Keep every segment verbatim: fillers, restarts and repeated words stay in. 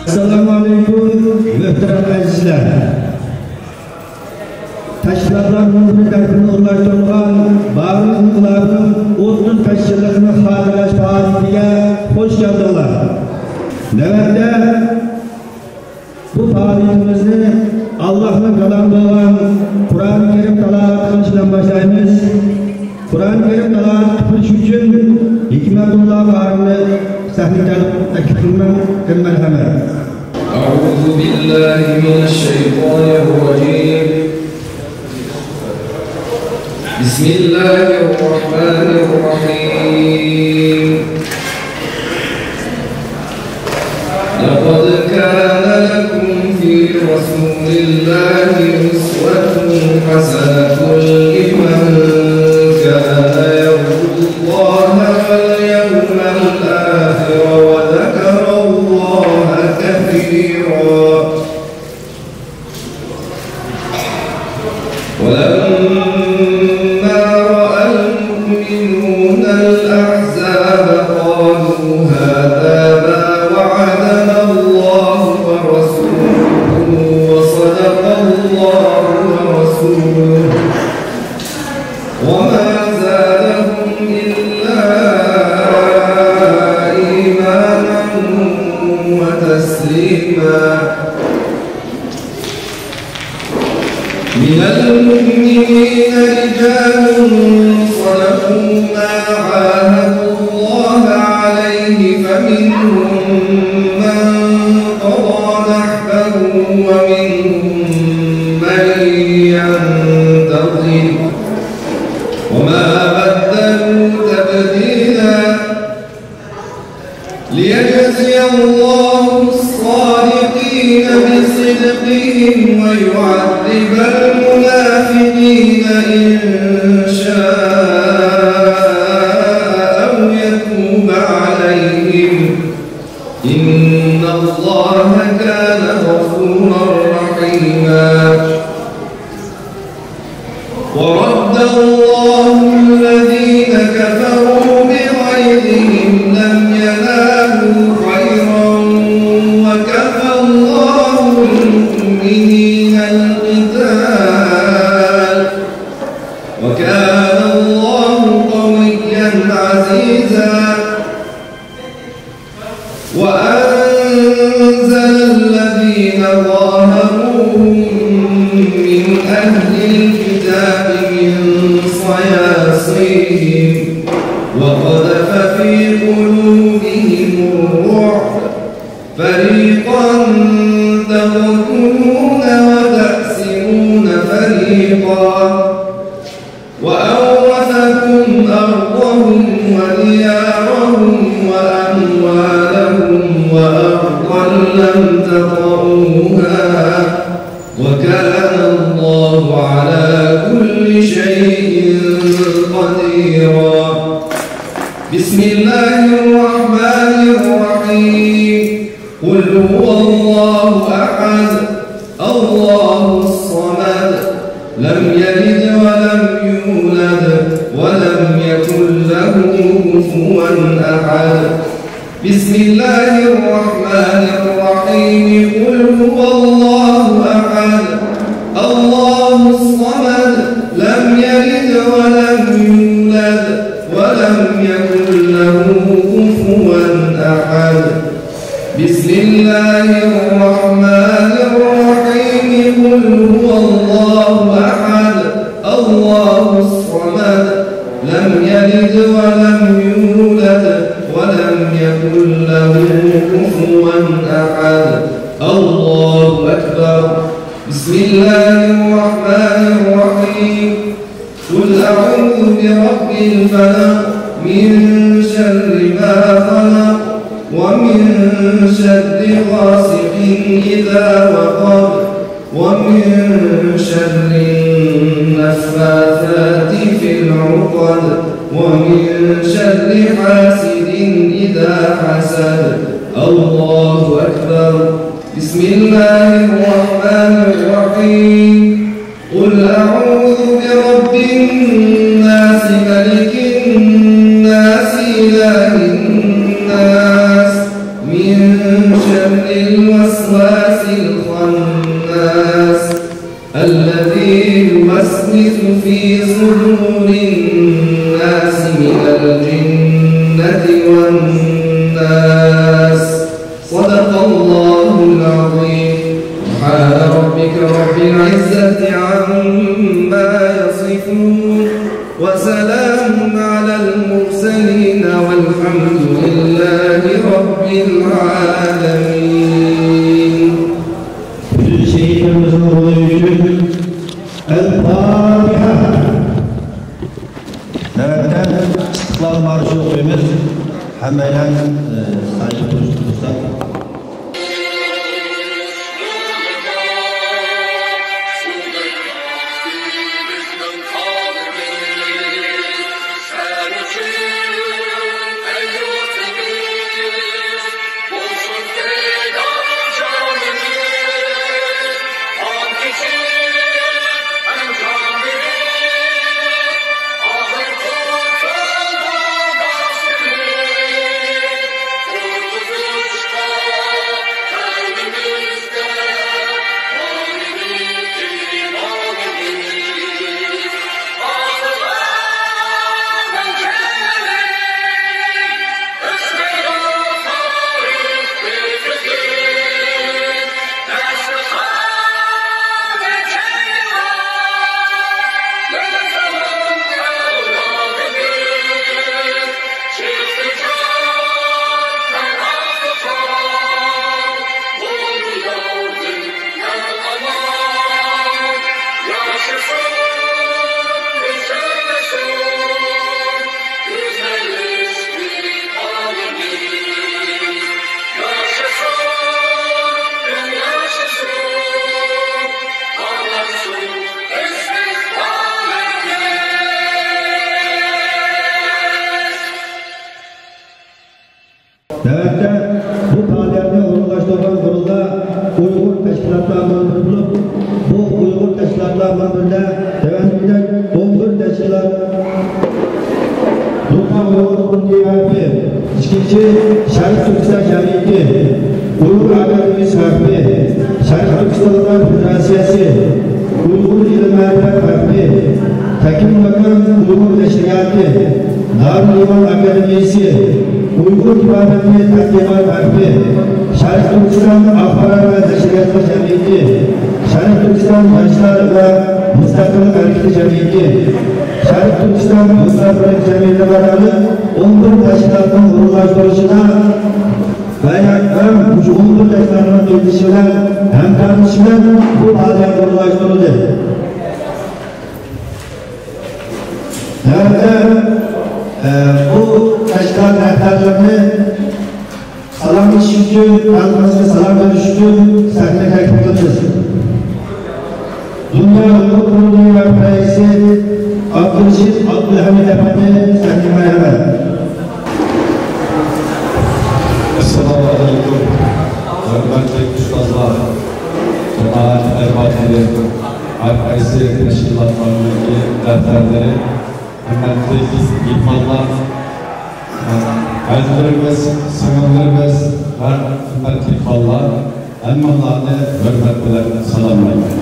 ئەسسالامۇئەلەيكۇم، مۆھتەرەم ئەزىزلەر! تەشكىلاتلار مۇنبىرى تەرىپىدىن ئورۇنلاشتۇرۇلغان بارىن ئىنقىلابىنىڭ ئوتتۇز بەش يىللىقىنى خاتىرىلەش پائالىيىتىگە خۇش كەلدىڭلار. نۆۋەتتە بۇ پائالىيىتىمىزنى ئاللاھنىڭ كالامى بولغان قۇرئان كەرىم تىلاۋەت قىلىش بىلەن باشلايمىز. قۇرئان كەرىم تىلاۋەت قىلىش ئۈچۈن ھېكمەتۇللا قارىنى سەھنىگە تەكلىپ قىلىمەن. مەرھەمەت. أعوذ بالله من الشيطان الرجيم. بسم الله الرحمن الرحيم. لقد كان لكم في رسول الله أسوة حسنة لمن كان يرجو الله واليوم الآخر وذكر الله كثيرا. ولما رأى المؤمنون الأحزاب قالوا هذا ما وعدنا الله ورسوله وصدق الله ورسوله وما زادهم إلا إيمانا وتسليما. من المؤمنين رجال صدقوا ما عاهدوا الله عليه فمنهم من قضى نحبه ومنهم من ينتظر وما بدلوا تبديلا. ليجزي الله الصادقين بصدقهم ويعذب المنافقين إن شاء أو يتوب عليهم، إن الله كان غفورا رحيما. ورد الله الذين كفروا بغيظهم لم ينالوا خيرا وكفى الله المؤمنين القتال وكان الله قويا عزيزا. وأنزل الذين ظاهروهم من أهل الكتاب من صياصيهم وقذف في قلوبهم الرعب فريقا تقتلون وتأسرون فريقا وأورثكم أرضهم وديارهم وأموالهم وأرضا لم تطئوها وكان الله على كل شيء قديرا. بسم الله الرحمن الرحيم. قل هو الله أحد، الله الصمد، لم يلد ولم يولد، ولم يكن له كفوا أحد. بسم الله الرحمن الرحيم. قل هو الله أحد، الله الصمد، لم يلد ولم يولد، ولم يكن له كفوا أحد. بسم الله الرحمن الرحيم. قل هو الله أحد، الله الصمد، لم يلد ولم يولد، ولم يكن له كفوا أحد. الله أكبر. بسم الله الرحمن الرحيم. قل أعوذ برب الفلق، من شر ما خلق، ومن شر غاسق إذا وقب، ومن شر النفاثات في العقد، ومن شر حاسد إذا حسد. الله أكبر. بسم الله الرحمن الرحيم. قل أعوذ برب الناس، ملك الناس، إله الناس، من شر الوسواس الخناس الذي يوسوس في صدور الناس من الجنة والناس. صدق الله العظيم. سبحان ربك رب العزة عما يصفون. وسلام على المرسلين والحمد لله رب العالمين. Bütün şehitlerimizin ruhu için El Fatiha. نۆۋەتتە ئىستىقلال مارشى ئوقۇيمىز. ھەممەيلەن، ئە، سايىقى تۇرۇشتا تۇرساق. نۆۋەتتە بۇ پائالىيەتنى ئورۇنلاشتۇرغان ئورۇنلار ئۇيغۇر تەشكىلاتلار مۇنبىرى بولۇپ، بۇ ئۇيغۇر تەشكىلاتلار مۇنبىرىدە تۆۋەندىكىدەك ئون بىر تەشكىلات، دۇنيا ئۇيغۇر قۇرۇلتىيى ھەرپى، ئىككىنچى، شەرقىي تۈركىستان جەمئىيىتى، ئۇيغۇر ئاكادېمىيىسى ھەرپى، شەرقىي تۈركىستانلىقلار فېدېراتسىيەسى، ئۇيغۇر ئىلىم مەرىپەت ھەرپى، تەكىن ماكان ئۇيغۇر نەشرىياتى، دارۇلئىمان ئاكادېمىيىسى، ئۇيغۇر كىتابىنى تەتقىقات ھەرپى، شەرقىي تۈركىستان ئاخبارات ۋە نەشرىياتلار جەمئىيىتى، شەرقىي تۈركىستان ياشلار ۋە مۇستەقىللىق ھەرىكىتى جەمئىيىتى، شەرقىي تۈركىستان ياشلار بىرلىكى جەمئىيىتى قاتارلىق ئون بىر تەشكىلاتنىڭ ئورۇنلاشتۇرۇشىدا ۋە يەنە مۇشۇ ئون بىر تەشكىلاتنىڭ قېتىشىشى بىلەن، ھەمكارلىشىشى بىلەن بۇ پائالىيەت ئورۇنلاشتۇرۇلدى. نۆۋەتتە، ئە، بۇ تەشكىلات رەھبەرلىرىنى سالاملىشىش ئۈچۈن، خەلقىمىزگە سالام بېرىش ئۈچۈن سەھنىگە تەكلىپ قىلىمىز. دۇنيا ئۇيغۇر قۇرۇلتىيى رەئىسى ئابدۇرېشىت ئابدۇلھەمىد ئەپەندى سەھنىگە مەرھەمەت. ئەسسالامۇ ئەلەيكۇم. ھۆرمەتلىك ئۇستازلار، جامائەت ئەربابلىرى، ھەر قايسى تەشكىلاتلارنىڭكى رەھبەرلىرى، ھۆرمەتلىك مېھمانلار، ھەزرىتىمىز، سىڭىللىرىمىز ۋە ھۆرمەتلىك بالىلار، ھەممىڭلارنى ھۆرمەت بىلەن سالاملايمەن.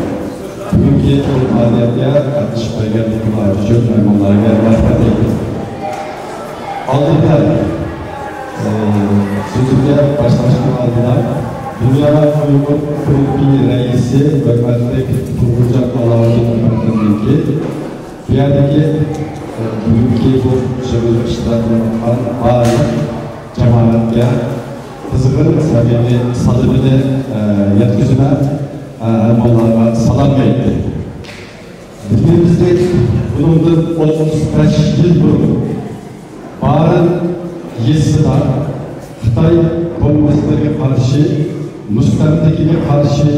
بۈگۈنكى بۇ پائالىيەتكە قاتنىشىپ بەرگەنلىكىڭلار ئۈچۈن ھەممىڭلارغا رەھمەت ئېيتىمەن. ئالدىدا، ئى، سۆزۈمگە باشلاشتىن ئالدىدا دۇنيا ئۇيغۇر قۇرۇلتىيى رەئىسى ھۆرمەتلىك تۇغرۇلجان ئالاۋۇدۇن ئەپەندىمنىڭكى بۇ يەردىكى، ئى، بۈگۈنكى بۇ يىغىنغا ئىشتىراك قىلىۋاتقان بارلىق جامائەتكە قىزغىن سەمىمىي سالىمىنى، ئى، يەتكۈزىمەن. ئى، ھەممىڭلارغا سالام بەردى. بىلگىنىمىزدەك، بۇنىڭدىن ئوتتۇز بەش يىل بۇرۇن بارىن يېزىسىدا خىتاي كوممۇنىستلىرىگە قارشى، مۇستەملىكىگە قارشى،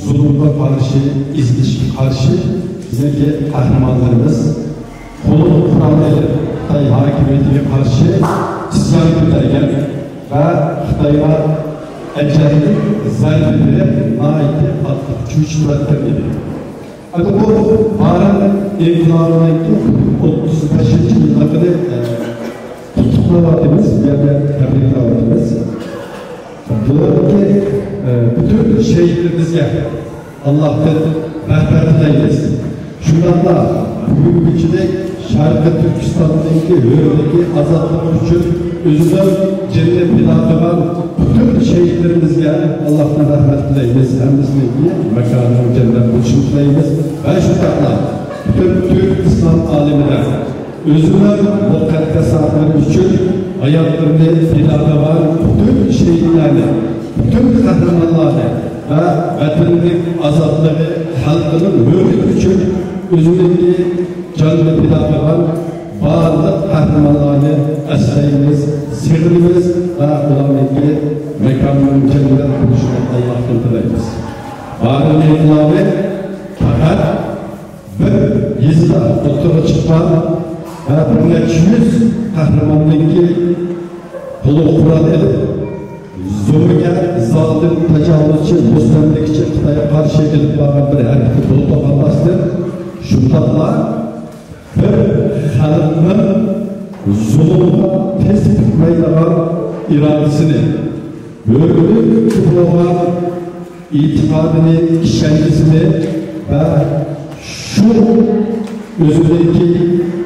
زۇلۇمغا قارشى، ئېزىلىشقا قارشى بىزنىڭكى قەھرىمانلىرىمىز قولىغا قورال ئېلىپ، خىتاي ھاكىمىيىتىگە قارشى ئىسيان كۆتەرگەن ۋە خىتايغا ئەجەللىك زەربە بېرىپ، ناھايىتى قاتتىق چۆچۈتۈۋەتكەن ئىدى. ئەمدى بۇ بارىن ئىنقىلابىنىڭكى ئوتتۇز بەشىنچى يىللىقىنى، ئە، قۇتلۇقلاۋاتىمىز، بۇ يەردە تەبرىكلەۋاتىمىز. بۇلارنىڭكى پۈتۈن شېھىتلىرىمىزگە ئاللاھتىن رەھمەت تىلەيمىز. شۇنداقلا بۈگۈنكىچىلىك شەرقىي تۈركىستاندىكى ھۆرلۈكى، ئازادلىقى ئۈچۈن ئۆزىنىڭ جېنىنى پىدا قىلغان پۈتۈن شېھىتلىرىمىزگە ئاللاھتىن رەھمەت تىلەيمىز. ھەممىسىنىڭكى ماكانىنىڭ جەننەت بولۇشىنى تىلەيمىز. ۋە شۇنداقلا پۈتۈن تۈرك ئىسلام ئالىمىدە ئۆزىنىڭ مۇقەددەس ھەقلىرى ئۈچۈن ھاياتلىرىنى پىدا قىلغان پۈتۈن شېھىتلەرنى، پۈتۈن قەھرىمانلارنى ۋە ۋەتىنىنىڭ ئازادلىقى، خەلقىنىڭ ھۆرلۈكى ئۈچۈن ئۆزىنىڭكى جانىنى پىدا قىلغان بارلىق قەھرىمانلارنى ئەسلەيمىز، سېغىنىمىز ۋە ئۇلارنىڭكى ماكانىنىڭ جەننەت بولۇشىنى ئاللاھتىن تىلەيمىز. بارىنىڭ ئىنقىلابى پەقەت بىر يېزىدا ئوتتۇرىغا چىققان ۋە بىر نەچچە يۈز قەھرىماننىڭكى قولىغا قورال ئېلىپ، زومىگەر، زالىم، تاجاۋۇزچى، مۇستەملىكىچى خىتايغا قارشى ئېلىپ بارغان بىر ھەرىكىتى بولۇپلا قالماستىن، شۇنداقلا بىر خەلقنىڭ زۇلۇمغا تىز پۈكمەيدىغان ئىرادىسىنى، ھۆرلۈككە بولغان ئېتىقادىنى، ئىشەنچىسىنى ۋە شۇ ئۆزىدىكى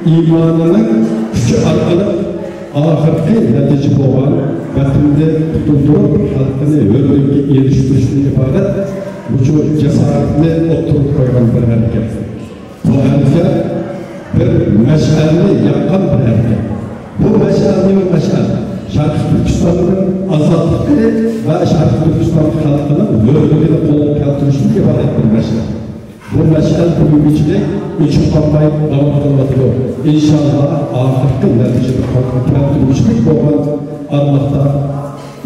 ئىمانىنىڭ كۈچى ئارقىلىق ئاخىرقى نەتىجە بولغان ۋەتىنىنى قۇتۇلدۇرۇپ، خەلقىنى ھۆرلۈككە ئېرىشتۈرۈشتىن ئىبارەت مۇشۇ جاسارەتنى ئوتتۇرىغا قويغان بىر ھەرىكەت. بۇ ھەرىكەت بىر مەشئەلنى ياققان بىر ھەرىكەت. بۇ مەشئەل نېمە مەشئەل؟ شەرقىي تۈركىستاننىڭ ئازادلىقى ۋە شەرقىي تۈركىستان خەلقىنىڭ ھۆرلۈكىنى قولغا كەلتۈرۈشتىن ئىبارەت بىر مەشئەل. بۇ مەشئەل بۈگۈنگىچىلىك ئۆچۈپ قالماي داۋام قىلىۋاتىدۇ. ئىنشاللا ئاخىرقى نەتىجىنى قولغا كەلتۈرۈشلۈك بولغان ئارماقتا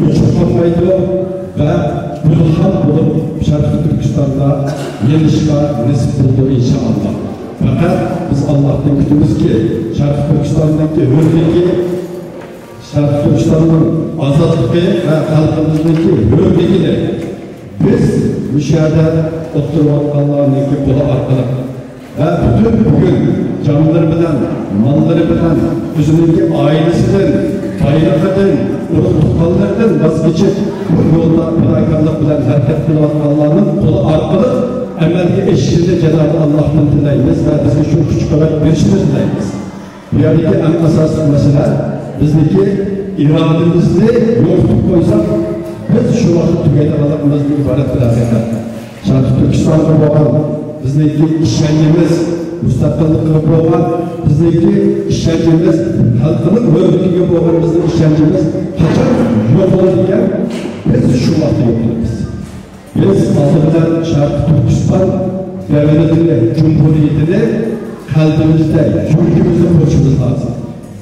ئۆچۈپ قالمايدۇ ۋە گۈلخان بولۇپ شەرقىي تۈركىستاندا يېنىشقا نېسىپ قىلىدۇ، ئىنشائاللا. پەقەت بىز ئاللاھتىن كۈتىمىزكى، شەرقىي تۈركىستاندىكى ھۆرلۈكى، شەرقىي تۈركىستاننىڭ ئازادلىقى ۋە خەلقىمىزنىڭكى ھۆرلۈكىنى بىز مۇشۇ يەردە ئولتۇرۇۋاتقانلارنىڭكى قولى ئارقىلىق ۋە پۈتۈن بۈگۈن جانلىرى بىلەن، ماللىرى بىلەن، ئۆزىنىڭكى ئائىلىسىدىن، بايلىقىدىن، ئۇرۇق-تۇغقانلىرىدىن ۋاز كېچىپ، بۇ يولدا پىداكارلىق بىلەن ھەرىكەت قىلىۋاتقانلارنىڭ قولى ئارقىلىق ئەمەلگە ئېشىشىنى جانابى ئاللاھتىن تىلەيمىز ۋە بىزگە شۇ كۈچ-قۇۋۋەت بېرىشىنى تىلەيمىز. بۇ يەردىكى ئەڭ ئاساسلىق مەسىلە، بىزنىڭكى ئىرادىمىزنى يوقىتىپ قويساق، بىز شۇ ۋاقىت تۈگەيدىغانلىقىمىزدىن ئىبارەت بىر ھەقىقەت. شەرقىي تۈركىستانغا بولغان بىزنىڭكى ئىشەنچىمىز، مۇستەقىللىققا بولغان بىزنىڭكى ئىشەنچىمىز، خەلقنىڭ ھۆرلۈكىگە بولغان بىزنىڭ ئىشەنچىمىز قاچان يوقىلىدىكەن، بىز شۇ ۋاقىتتا يوقىلىمىز. بىز ئالدى بىلەن شەرقىي تۈركىستان دۆلىتىنى، جۇمھۇرىيىتىنى قەلبىمىزدە، يۈرىكىمىزدە قويۇشىمىز لازىم.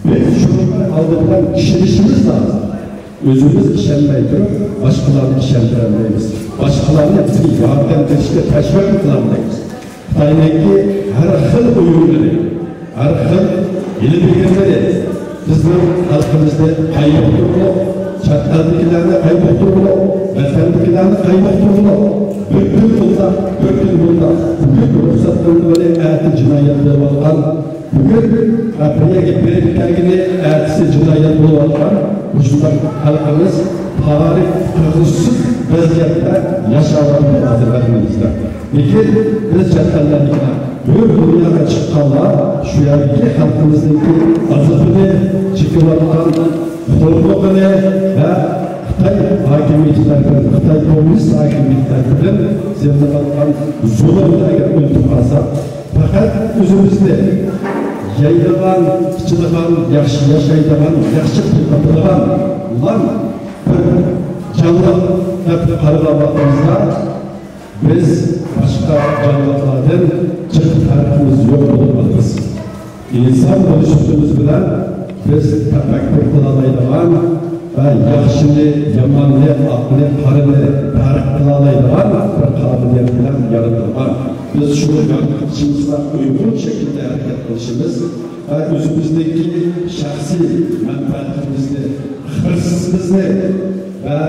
بىز شۇنى ئالدى بىلەن ئىشىنىشىمىز لازىم. ئۆزىمىز ئىشەنمەي تۇرۇپ، باشقىلارنى ئىشەندۈرەلمەيمىز. باشقىلارنى بىزگە ياردەم بېرىشكە تەشۋىق قىلالمايمىز. خىتاينىڭكى ھەر خىل ئويۇنلىرى، ھەر خىل ھىيلە-بېگىرلىرى بىزنىڭ خەلقىمىزنى قايمۇقتۇرغۇلۇق، چەت ئەلدىكىلەرنى قايمۇقتۇرغۇلۇق، ۋەتەندىكىلەرنى قايمۇقتۇرغۇلۇق. بىر كۈن ئۇنداق، بىر كۈن بۇنداق. بۈگۈن رۇخسەت قىلىنغىنى ئەتە جىنايەت بولۇۋاتقان، بۈگۈن بىر يەرگە بېرىپ كەلگىنى ئەتىسى جىنايەت بولۇۋاتقان مۇشۇنداق خەلقىمىز تارىخ قىلغۇسىز ۋەزىيەتتە ياشاۋاتىدۇ ھازىر ۋەتىنىمىزدە. لېكىن بىز چەت ئەللەردىكىلەر، پۈتۈن دۇنياغا چىققانلار شۇ يەردىكى خەلقىمىزنىڭكى ئازابىنى چېكىۋاتقان، خورلۇقىنى ۋە خىتاي ھاكىمىيىتى تەرىپىدىن، خىتاي كوممۇنىست ھاكىمىيىتى تەرىپىدىن سېلىنىۋاتقان زۇلۇمنى ئەگەر ئۇنتۇپ قالساق، پەقەت ئۆزىمىزنى يەيدىغان، ئىچىدىغان، ياخشى ياشايدىغان، ياخشى تىل تاپىدىغان بىر جانلىق دەپ قارىغان ۋاقتىمىزدا، بىز باشقا جانلىقلاردىن جىق پەرقىمىز يوق بولۇپ قالىمىز. ئىنسان بولۇش سۈپىتىمىز بىلەن بىز تەپەككۇر قىلالايدىغان ۋە ياخشىنى، ياماننى، ئاقنى، قارىنى پەرق قىلالايدىغان بىر قابىلىيەت بىلەن يارىتىلغان. بىز شۇ يارىتىلىشىمىزغا ئۇيغۇن شەكىلدە ھەرىكەت قىلىشىمىز ۋە ئۆزىمىزنىڭكى شەخسىي مەنپەئەتلىرىمىزنى، خىرىسىمىزنى ۋە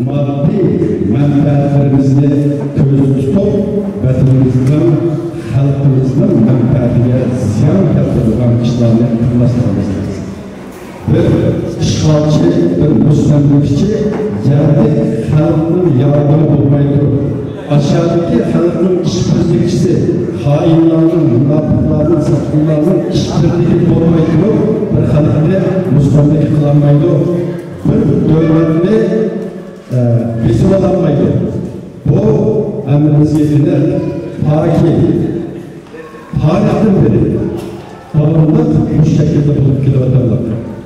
ماددىي مەنپەئەتلىرىمىزنى كۆزدە تۇتۇپ، ۋەتىنىمىزنىڭ، خەلقىمىزنىڭ مەنپەئەتىگە زىيان كەلتۈرىدىغان ئىشلارنى قىلماسلىقىمىز لازىم. بىر ئىشغالچى، بىر مۇستەملىكىچى يەرلىك خەلقنىڭ يا ئاشۇ يەردىكى خەلقنىڭ ئىش بىرلىكچىسى، خائىنلارنىڭ، مۇناپىقلارنىڭ، ساتقۇنلارنىڭ ئىش بىرلىكى بولماي تۇرۇپ، بىر خەلقنى مۇستەملىكە قىلالمايدۇ. بىر دۆلەتنى، ئە، بېسىۋالالمايدۇ. بۇ ھەممىمىزگە ئېنىق. تاكى تارىختىن بېرى داۋاملىق مۇشۇ شەكىلدە بولۇپ كېلىۋاتىدۇ.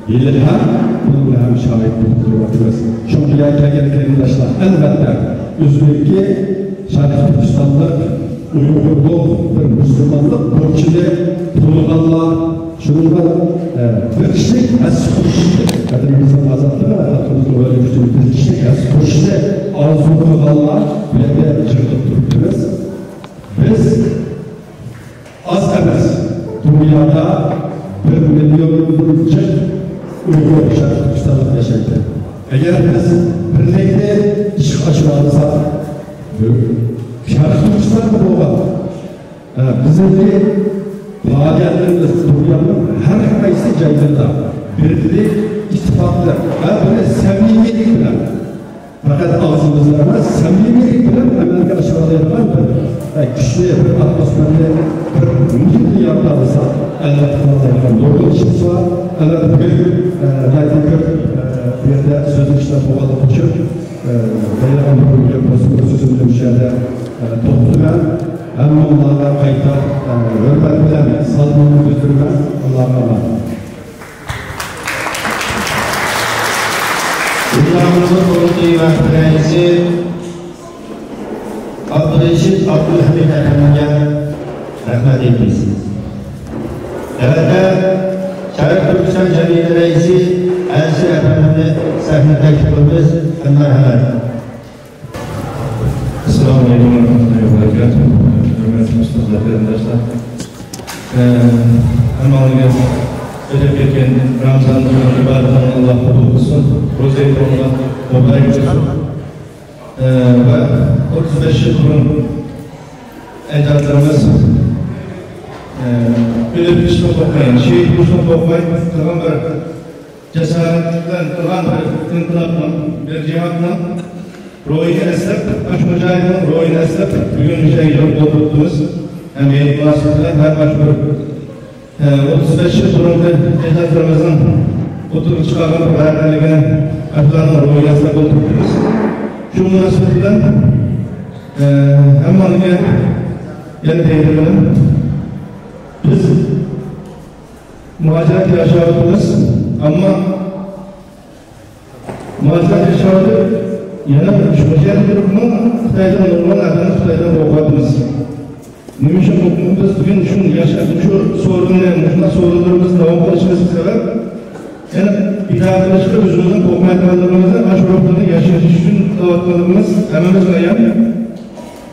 ھېلىھەم بۇنىڭغا ھەم شاھىت بولۇپ تۇرۇۋاتىمىز. شۇڭا بۇ يەرگە كەلگەن قېرىنداشلار، ئەلۋەتتە، ئۆزلۈكى شەرقىي تۈركىستانلىق، ئۇيغۇرلۇق، بىر مۇسۇلمانلىق بۇرچىنى تونۇغانلار، شۇنىڭغا، ئە، بىر كىشىلىك ھەسسە قوشۇشى، ۋەتىنىمىزنىڭ ئازادلىقى ۋە خەلقىمىزنىڭ ئۆزلۈكى ئۈچۈن بىر كىشىلىك ھەسسە قوشۇشىنى ئارزۇ قىلغانلار بۇ يەردە يىغىلىپ تۇرۇپتىمىز. بىز ئاز ئەمەس، دۇنيادا بىر مىليوندىن جىق ئۇيغۇر شەرقىي تۈركىستانلىق ياشايدۇ. ئەگەر بىز بىرلىكنى ئىشقا ئاشۇرالىساق، شەرقىي تۈركىستاندا بولغان، ئە، بىزنىڭكى پائالىيەتلىرىمىز دۇنيانىڭ ھەر قايسى جايلىرىدا بىرلىك، ئىتتىپاقلىق ۋە بۇنى سەمىمىيلىك بىلەن، پەقەت ئاغزىمىزدا ئەمەس، سەمىمىيلىك بىلەن ئەمەلگە ئاشۇرالايدىغان بىر، ئە، كۈچنى، بىر ئاتموسفېرانى، بىر مۇھىتنى يارىتالىساق، ئەلۋەتتە، قىلالايدىغان نۇرغۇن ئىشىمىز بار. ئەلۋەتتە، بۈگۈن، ئە، ناھايىتى كۆپ، ئە، بۇ يەردە سۆزلىك كىشىلەر بولغانلىقى ئۈچۈن، ئە، دەيدىغان بىر گەپ بولسا، بىر سۆزۈمنى مۇشۇ يەردە، ئە، توختىتىمەن. ھەممىڭلارغا قايتا، ئە، ھۆرمەت بىلەن سالاملىقىمنى بىلدۈرىمەن. ئاللاغا ئامانەت. ئىجرا قۇرۇلتىيى رەئىسى ئابدۇرېشىت ئابدۇلھەمىد ئەپەندىگە رەھمەت ئېيتىمىز. نۆۋەتتە شەرقىي تۈركىستان جەمئىيىتى رەئىسى ئەنسىر ئەپەندىمنى سەھنىگە تەكلىپ قىلىمىز. مەرھەمەت. ئەسسالامۇ ئەلەيكۇم ۋە رەھمەتۇللاھى ۋە بەرىكاتۇھ. ھۆرمەتلىك ئۇستازلار، قېرىنداشلار. ئە، ھەممىڭلارغا ئۆتۈپ كەتكەن رامىزان ئىبادىتىڭلارنى ئاللا قوبۇل قىلسۇن. روزا ئېيىڭلار مۇبارەك بولسۇن. ئە، ۋە ئوتتۇز بەش يىل بۇرۇن ئەجدادلىرىمىز، ئە، ئۆلۈپ كېتىشتىن قورقماي، شېھىت بولۇشتىن قورقماي قىلغان بىر جاسارەتلىك بىلەن قىلغان بىر ئىنقىلابنىڭ، بىر جىھادنىڭ روھىنى ئەسلەپ، ئاشۇ مۇجاھىدنىڭ روھىنى ئەسلەپ، بۈگۈن مۇشۇ يەرگە يىغىلىپ ئولتۇرۇپتىمىز. ھەم ھېيت مۇناسىۋىتى بىلەن ھەم ئاشۇ بىر، ئە، ئوتتۇز بەش يىل بۇرۇنقى ئەجدادلىرىمىزنىڭ ئوتتۇرىغا چىقارغان بىر رەھبەرلىكىنى، ئاشۇلارنىڭ روھىنى ئەسلەپ ئولتۇرۇپتىمىز. شۇ مۇناسىۋەت بىلەن، ئە، ھەممىڭلارغا يەنە دەيدىغىنىم، بىز مۇھاجىرەتتە ياشاۋاتىمىز، ئەمما مۇھاجىرەتتە ياشاۋاتىپ، يەنە شۇ يەردە تۇرۇپمۇ خىتايدىن نۇرغۇن ئادەمنى خىتايدىن قوغلاۋاتىمىز. نېمە ئۈچۈن بۇ، بىز بۈگۈن شۇ ياشاپ، شۇ سورۇننى، مۇشۇنداق سورۇنلىرىمىزنى داۋام قىلىشىمىزغا سەۋەب، يەنە پىداكارلىقتا ئۆزىمىزنى قوغلايدىغانلىقىمىزنى، ئاشۇ روھنى ياشىتىش ئۈچۈن قىلىۋاتقانلىقىمىز ھەممىمىزگە ئايان.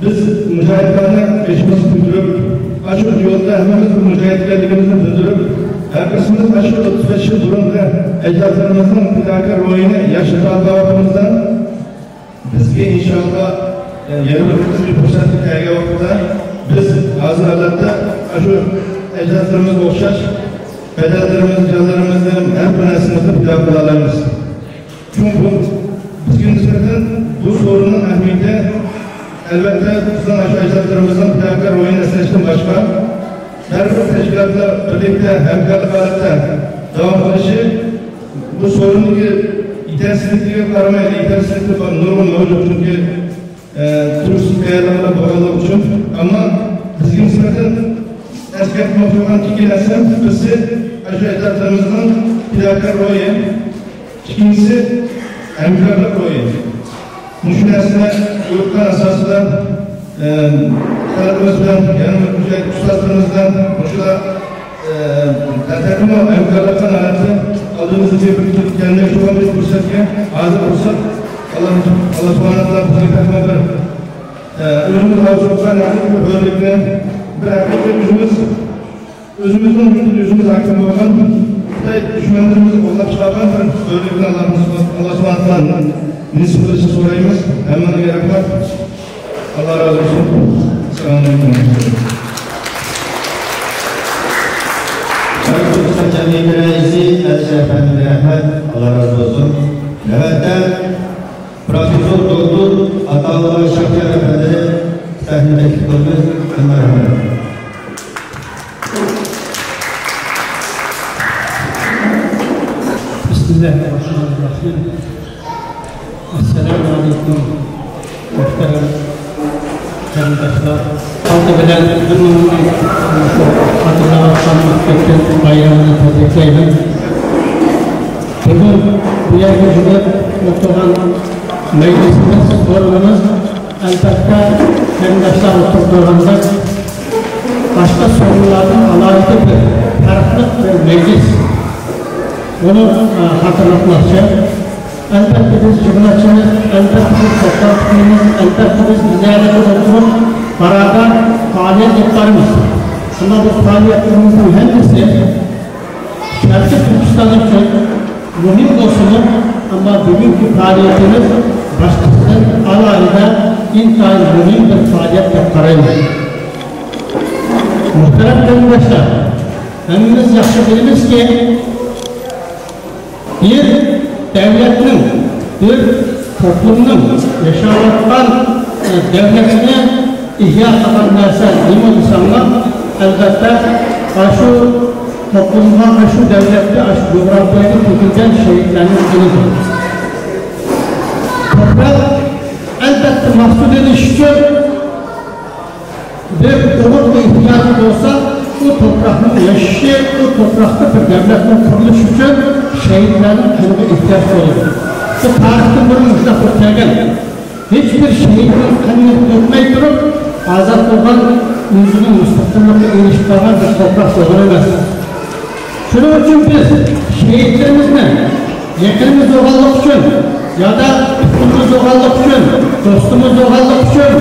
بىز مۇجاھىدلارنى بېشىمىزغا كۆتۈرۈپ، ئاشۇ يولدا ھەممىمىز بىر مۇجاھىد ئىكەنلىكىمىزنى بىلدۈرۈپ، ھەر بىرسىمىز ئاشۇ ئوتتۇز بەش يىل بۇرۇنقى ئەجدادلىرىمىزنىڭ پىداكار روھىنى ياشنىتالمايۋاتقىنىمىزدا، بىزگە ئىنشاللا، ئە، يەنە بىر قېتىم بىر پۇرسەت كەلگەن ۋاقىتتا، بىز ھازىر ئادەتتە ئاشۇ ئەجدادلىرىمىزغا ئوخشاش بەدەنلىرىمىز، جانلىرىمىزنى، ھەر بىر نەرسىمىزنى پىدا قىلالايمىز. چوڭقۇر، بىزگە نىسبەتەن بۇ سورۇننىڭ ئەھمىيىتى، ئەلۋەتتە، بىزنىڭ ئاشۇ ئەجدادلىرىمىزنىڭ پىداكار روھىنى ئەسلەشتىن باشقا، ھەر بىر تەشكىلاتلار بىرلىكتە، ھەمكارلىق ھالەتتە داۋام قىلىشى، بۇ سورۇندىكى يېتەرسىزلىكىگە قارىمايلا، يېتەرسىزلىكلەر بار، نۇرغۇن مەۋجۇت، چۈنكى، ئە، تۇرۇشلۇق تەييارلىقلار بولغانلىقى ئۈچۈن. ئەمما بىزگە نىسبەتەن ئەسكەرتمەكچى بولغان ئىككى نەرسە، بىرسى، ئاشۇ ئەجدادلىرىمىزنىڭ پىداكار روھى، ئىككىنچىسى، ھەمكارلىق روھى. مۇشۇ نەرسىلەر ئۆتكەن ئاساسىدا، ئە، خەلقىمىز بىلەن، يەنە مۇشۇ ئۇستازلىرىمىز بىلەن مۇشۇلار، ئە، تەتۈرىمۇ ھەمكارلىق ھالەتتە ئالدىمىزدىكى بىر كەلمەكچى بولغان بىر پۇرسەتكە ھازىر بولساق، ئاللا، ئاللا سۇبھانەھۇ ۋە تائالا بىزگە تېخىمۇ بىر، ئە، ئۆزىمىز ئارزۇ قىلغان ھەقىقىي بىر ھۆرلۈكنى، بىر ھەقىقىي ئۆزىمىز ئۆزىمىزنىڭ يۇرتىدا ئۆزىمىز ھاكىم بولغان خىتاي دۈشمەنلىرىمىزنى قوللاپ چىقارغان بىر دۆلەتنى ئاللا، ئاللا سۇبھانەھۇ ۋە تائالادىن نېسىپ قىلىشىنى سورايمىز. ھەممىڭلارغا رەھمەت. ئاللا رازى بولسۇن. ئەسسالامۇ ئەلەيكۇم. شەرقىي تۈركىستان جەمئىيىتى رەئىسى ئەلىشىر ئەپەندىگە رەھمەت. ئاللا رازى بولسۇن. نۆۋەتتە پروفېسسور دوكتور ئاتالىق شاھرىيار ئەپەندى قېرىنداشلار، ئالدى بىلەن ھەممىڭلارنى شۇ خاتىرىلەۋاتقان ئۆتكەن بايرىمىنى تەبرىكلەيمەن. بۈگۈن بۇ يەرگە يىغىلىپ ئولتۇرغان مەجلىسىمىز، فورۇمىمىز، ئەلۋەتتە، قېرىنداشلار ئوتتۇرىغا قويغاندەك، باشقا سورۇنلاردىن ئالاھىدە بىر پەرقلىق بىر مەجلىس. بۇنى، ئە، خاتىرىلەتمەكچى. ئەلۋەتتە، بىز يىغىنچىمىز، ئەلۋەتتە، بىز توختاپ تۇرىمىز، ئەلۋەتتە، بىز بىر يەردە ئولتۇرۇپ، باراۋەر پائالىيەت ئېلىپ بارىمىز. ئەمما بۇ پائالىيەتلىرىمىزنىڭ ھەممىسى شەرقىي تۈركىستان ئۈچۈن مۇھىم بولسىمۇ، ئەمما بۈگۈنكى پائالىيىتىمىز باشقىسىدىن ئالاھىدە، ئىنتايىن مۇھىم بىر پائالىيەت دەپ قارايمەن. مۇھتەرەم قېرىنداشلار، ھەممىمىز ياخشى بىلىمىزكى، بىر دۆلەتنىڭ، بىر توپلۇمنىڭ ياشاۋاتقان، ئە، دۆلىتىنى ئىھيا قىلغان نەرسە نېمە دېسەڭلار، ئەلۋەتتە، ئاشۇ توپلۇمغا، ئاشۇ دۆلەتكە، ئاشۇ جۇغراپىيەگە تۆكۈلگەن شېھىتلەرنىڭ قېنىدۇر. توپراق، ئەلۋەتتە، مەھسۇل ئېلىش ئۈچۈن بىر ئوغۇت ئېھتىياجى بولسا، ئۇ توپراقنىڭ ياشىشى، ئۇ توپراقتا بىر دۆلەتنىڭ قۇرۇلۇشى ئۈچۈن شېھىتلەرنىڭ قېنىغا ئېھتىياج بولىدۇ. بۇ تارىختىن بۇرۇن مۇشۇنداق بولۇپ كەلگەن. ھېچبىر شېھىتنىڭ قېنىنى تۆكمەي تۇرۇپ، ئازاد بولغان، ئۆزىنىڭ مۇستەقىللىقىغا ئېرىشىپ قالغان بىر توپراق بولغان ئەمەس. شۇنىڭ ئۈچۈن بىز شېھىتلىرىمىزنى، يېقىنىمىز بولغانلىقى ئۈچۈن يادا تۇغقىنىمىز بولغانلىقى ئۈچۈن، دوستىمىز بولغانلىقى ئۈچۈن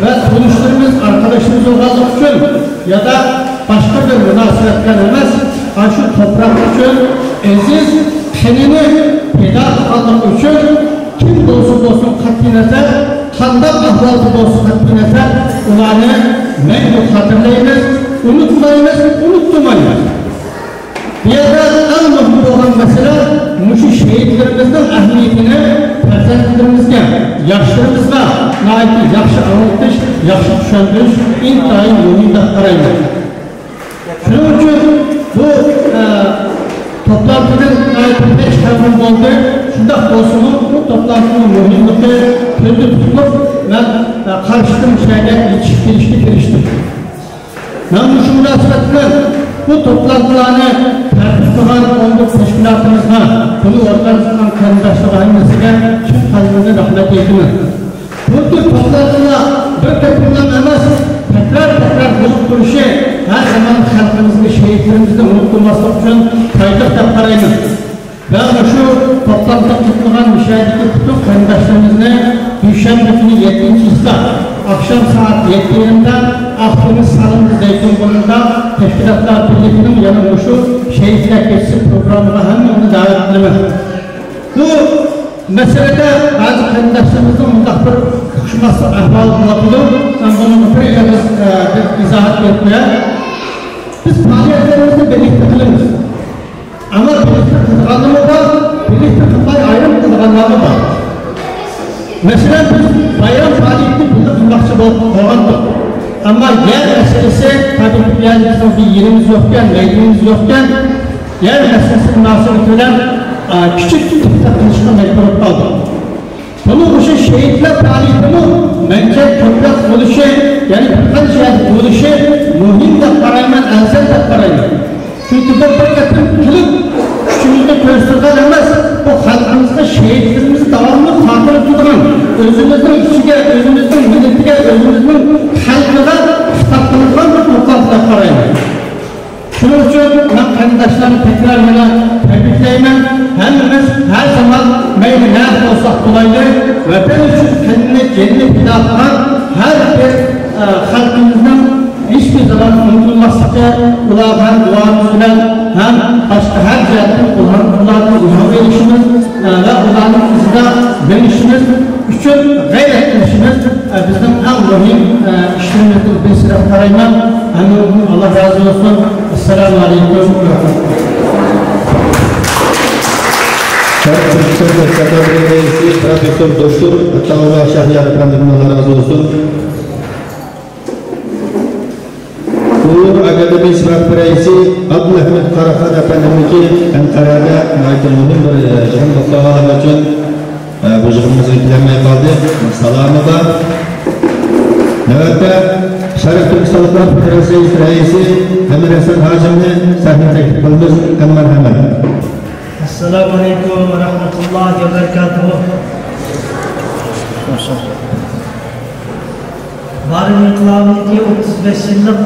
ۋە تونۇشلىرىمىز، ئارقىداشلىرىمىز بولغانلىقى ئۈچۈن يادا باشقا بىر مۇناسىۋەت بىلەن ئەمەس، ئاشۇ توپراق ئۈچۈن ئەزىز قېنىنى پىدا قىلغانلىقى ئۈچۈن كىم بولسۇن بولسۇن قەتئىينەزەر، قانداق ئەھۋالدا بولسۇن قەتئىينەزەر، ئۇلارنى مەڭگۈ خاتىرىلەيمىز، ئۇنتۇمايمىز، ئۇنتۇمايمىز. بۇ يەردە ئەڭ مۇھىم بولغان مەسىلە مۇشۇ شېھىتلىرىمىزنىڭ ئەھمىيىتىنى پەرزەنتلىرىمىزگە، ياشلىرىمىزغا ناھايىتى ياخشى ئاڭلىتىش، ياخشى چۈشەندۈرۈش ئىنتايىن مۇھىم دەپ قارايمەن. شۇنىڭ ئۈچۈن بۇ، ئە، توپلانتىدىن ناھايىتى بەش تەڭ بولدى. شۇنداق بولسىمۇ، بۇ توپلانتىنىڭ مۇھىملىقى كۆزدە تۇتۇلۇپ، مەن، ئە، قارشىدىن مۇشۇ يەرگە يېتىشىپ كېلىشكە تىرىشتىم. مەن مۇشۇ مۇناسىۋەت بىلەن بۇ توپلانتىلارنى تەرتىپ قىلغان ئومۇملۇق تەشكىلاتىمىزغا، بۇنى ئورگانىزاتسىيە قىلغان قېرىنداشلارغا ھەممىسىگە چىن قەلبىمدىن رەھمەت ئېيتىمەن. بۇ تۈر توپلانتىلار بىر قېتىملام ئەمەس، تەكرار-تەكرار بولۇپ تۇرۇشى ھەر زامان خەلقىمىزنى، شېھىتلىرىمىزنى ئۇنتۇماسلىق ئۈچۈن پايدىلىق دەپ قارايمەن. ۋە مۇشۇ توپلانتىغا قاتنىشىدىكى پۈتۈن قېرىنداشلىرىمىزنى دۈشەنبە كۈنى يەتتىنچى چىسلا ئاخشام سائەت يەتتە يېرىمدە ئاقدېڭىز سالونىدا زەيتۇن بۇرنىدا تەشكىلاتلار بىرلىكىنىڭ يەنە مۇشۇ شېھىتلەر كېچىسى پروگراممىغا ھەممىڭلارنى دەۋەت قىلىمەن. بۇ مەسىلىدە بەزى قېرىنداشلىرىمىزنىڭ مۇنداق بىر ئۇقۇشماسلىق ئەھۋالى بولۇۋاتىدۇ. مەن بۇنىڭغا بىر ئېغىز، ئە، بىر ئىزاھات بېرىپ قوياي. بىز پائالىيەتلىرىمىزنى بىرلىكتە قىلىمىز. ئەمما بىرلىكتە قىلىدىغانلىرىمۇ بار، بىرلىكتە قىلماي ئايرىم قىلىدىغانلارمۇ بار. مەسىلەن، بىز بايرام پائالىيىتىنى بىللە قىلماقچى بول-، بولغانىدۇق. ئەمما يەر مەسىلىسى، تەبىئىي بىزنىڭ بىر يېرىمىز يوقكەن، مەيدىنىمىز يوقكەن، يەر مەسىلىسى مۇناسىۋىتى بىلەن، ئا، كىچىك تەتقىق قىلىشقا مەجبۇر بولۇپ قالدۇق. بۇنىڭ ئۈچۈن شېھىتلەر پائالىيىتىمۇ مەنچە كۆپرەك بولۇشى، يەنى بىر قانچە يەردە بولۇشى مۇھىم دەپ قارايمەن، ئەۋزەل دەپ قارايمەن. چۈنكى بۇ بىر قېتىم قىلىپ، كۈچىمىزنى كۆرسىتىدىغان ئەمەس، بۇ خەلقىمىزغا شېھىتلىرىمىزنى داۋاملىق خاتىرىلىتىدىغان، ئۆزىمىزنىڭ ئىچىگە، ئۆزىمىزنىڭ مىللىتىگە، ئۆزىمىزنىڭ خەلقىگە خىتاب قىلىدىغان بىر توپلام دەپ قارايمەن. شۇنىڭ ئۈچۈن مەن قېرىنداشلارنى تەكرار يەنە تەبرىكلەيمەن. ھەممىمىز ھەر زامان مەيلى نەدە بولساق بولايلى، ۋەتەن ئۈچۈن قېنىنى، جېنىنى پىدا قىلغان ھەر بىر، ئە، خەلقىمىزنىڭ ھېچبىر زامان ئۇنتۇلماسلىقى، ئۇلارغا ھەم دۇئامىز بىلەن، ھەم باشقا ھەر جەھەتتىن ئۇلار-، ئۇلاردىن ئىلھام ئېلىشىمىز، ئە، ۋە ئۇلارنىڭ ئىزىدا مېڭىشىمىز ئۈچۈن غەيرەت قىلىشىمىز، ئە، بىزنىڭ ئەڭ مۇھىم، ئە، ئىشلىرىمىزدىن بىرسى دەپ قارايمەن. ھەممىڭىزدىن ئاللا رازى بولسۇن. ئەسسالامۇ ئەلەيكۇم ۋە رەھمەتۇللا. شەرقىي تۈركىستان تەشكىلاتى رەئىسى پروفېسسور دوكتور ئاتائۇللا شەھرىيار ئەپەندىمدىن ئاللا رازى بولسۇن. ئۇيغۇر ئاكادېمىيىسى ۋەقىپى رەئىسى ئابدۇلئەھمەد قاراخان ئەپەندىمىزنىڭكى ئەنقەرەدە ناھايىتى مۇھىم بىر، ئە، يىغىن بولۇپ قالغانلىقى ئۈچۈن، ئە، بۇ يىغىنىمىزغا كېلەلمەي قالدى. سالامى بار. نۆۋەتتە خەلقلەر فېدېراتسىيەسى رەئىسى ئەمىر ھەسەن ھاجىمنى سەھنىگە تەكلىپ قىلىمىز. ئەمىر ھەمەت. ئەسسالامۇ ئەلەيكۇم ۋە رەھمەتۇللاھى ۋە بەرىكاتۇھۇ. بارىن ئىنقىلابىنىڭكى ئوتتۇز بەش يىللىق،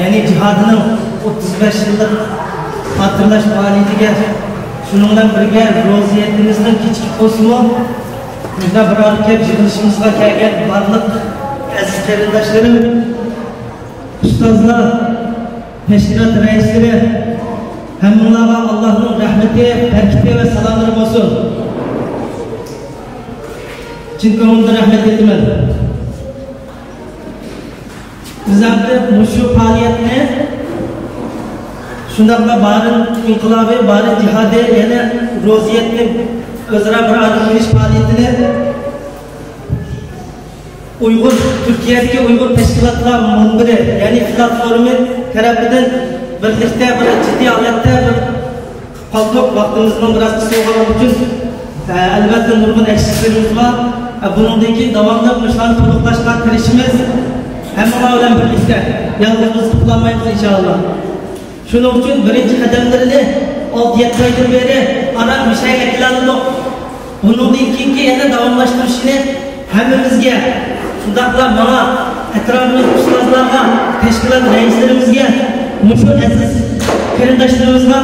يەنى جىھادىنىڭ ئوتتۇز بەش يىللىق خاتىرىلەش پائالىيىتىگە، شۇنىڭ بىلەن بىرگە روزىيەتىمىزنىڭ كېچىكىپ بولسىمۇ، مۇشۇنداق بىر ئارىغا كېلىپ يىغىلىشىمىزغا كەلگەن بارلىق ئەزىز قېرىنداشلىرىم، ئۇستازلار، تەشكىلات رەئىسلىرى، ھەممىڭلارغا ئاللاھنىڭ رەھمىتى، بەرىكىتى ۋە سالاملىرى بولسۇن. چىن كۆڭلۈمدىن رەھمەت ئېيتىمەن. بىز ئەمدى مۇشۇ پائالىيەتنى، شۇنداقلا بارىن ئىنقىلابى، بارىن جىھادى، يەنە روزىيەتنى ئۆزئارا بىر ئارىغا كېلىش پائالىيىتىنى ئۇيغۇر، تۈركىيەدىكى ئۇيغۇر تەشكىلاتلار مۇنبىرى، يەنى پلاتفورما تەرىپىدىن بىرلىكتە بىر جىددىي ھالەتتە بىر قالدۇق. ۋاقتىمىزنىڭ بىراز قىس بولغانلىقى ئۈچۈن، ئە، ئەلۋەتتە نۇرغۇن ئەكسىچىلىرىمىز بار. ئە، بۇنىڭدىن كېيىن داۋاملىق مۇشۇلارنى تولۇقلاشقا تىرىشىمىز. ھەممىڭلار بىلەن بىرلىكتە، يالغۇز بىز قۇتلانمايمىز ئىنشائاللا. شۇنىڭ ئۈچۈن بىرىنچى قەدەملىرىنى ئالتە يەتتە ئايدىن بېرى ئاران مۇشۇ يەرگە كېلەلىدۇق. بۇنىڭدىن كېيىنكى يەنە داۋاملاشتۇرۇشىنى ھەممىمىزگە، شۇنداقلا ماڭا، ئەتراپىمىزدىكى ئۇستازلارغا، تەشكىلات رەئىسلىرىمىزگە، مۇشۇ ئەزىز قېرىنداشلىرىمىزغا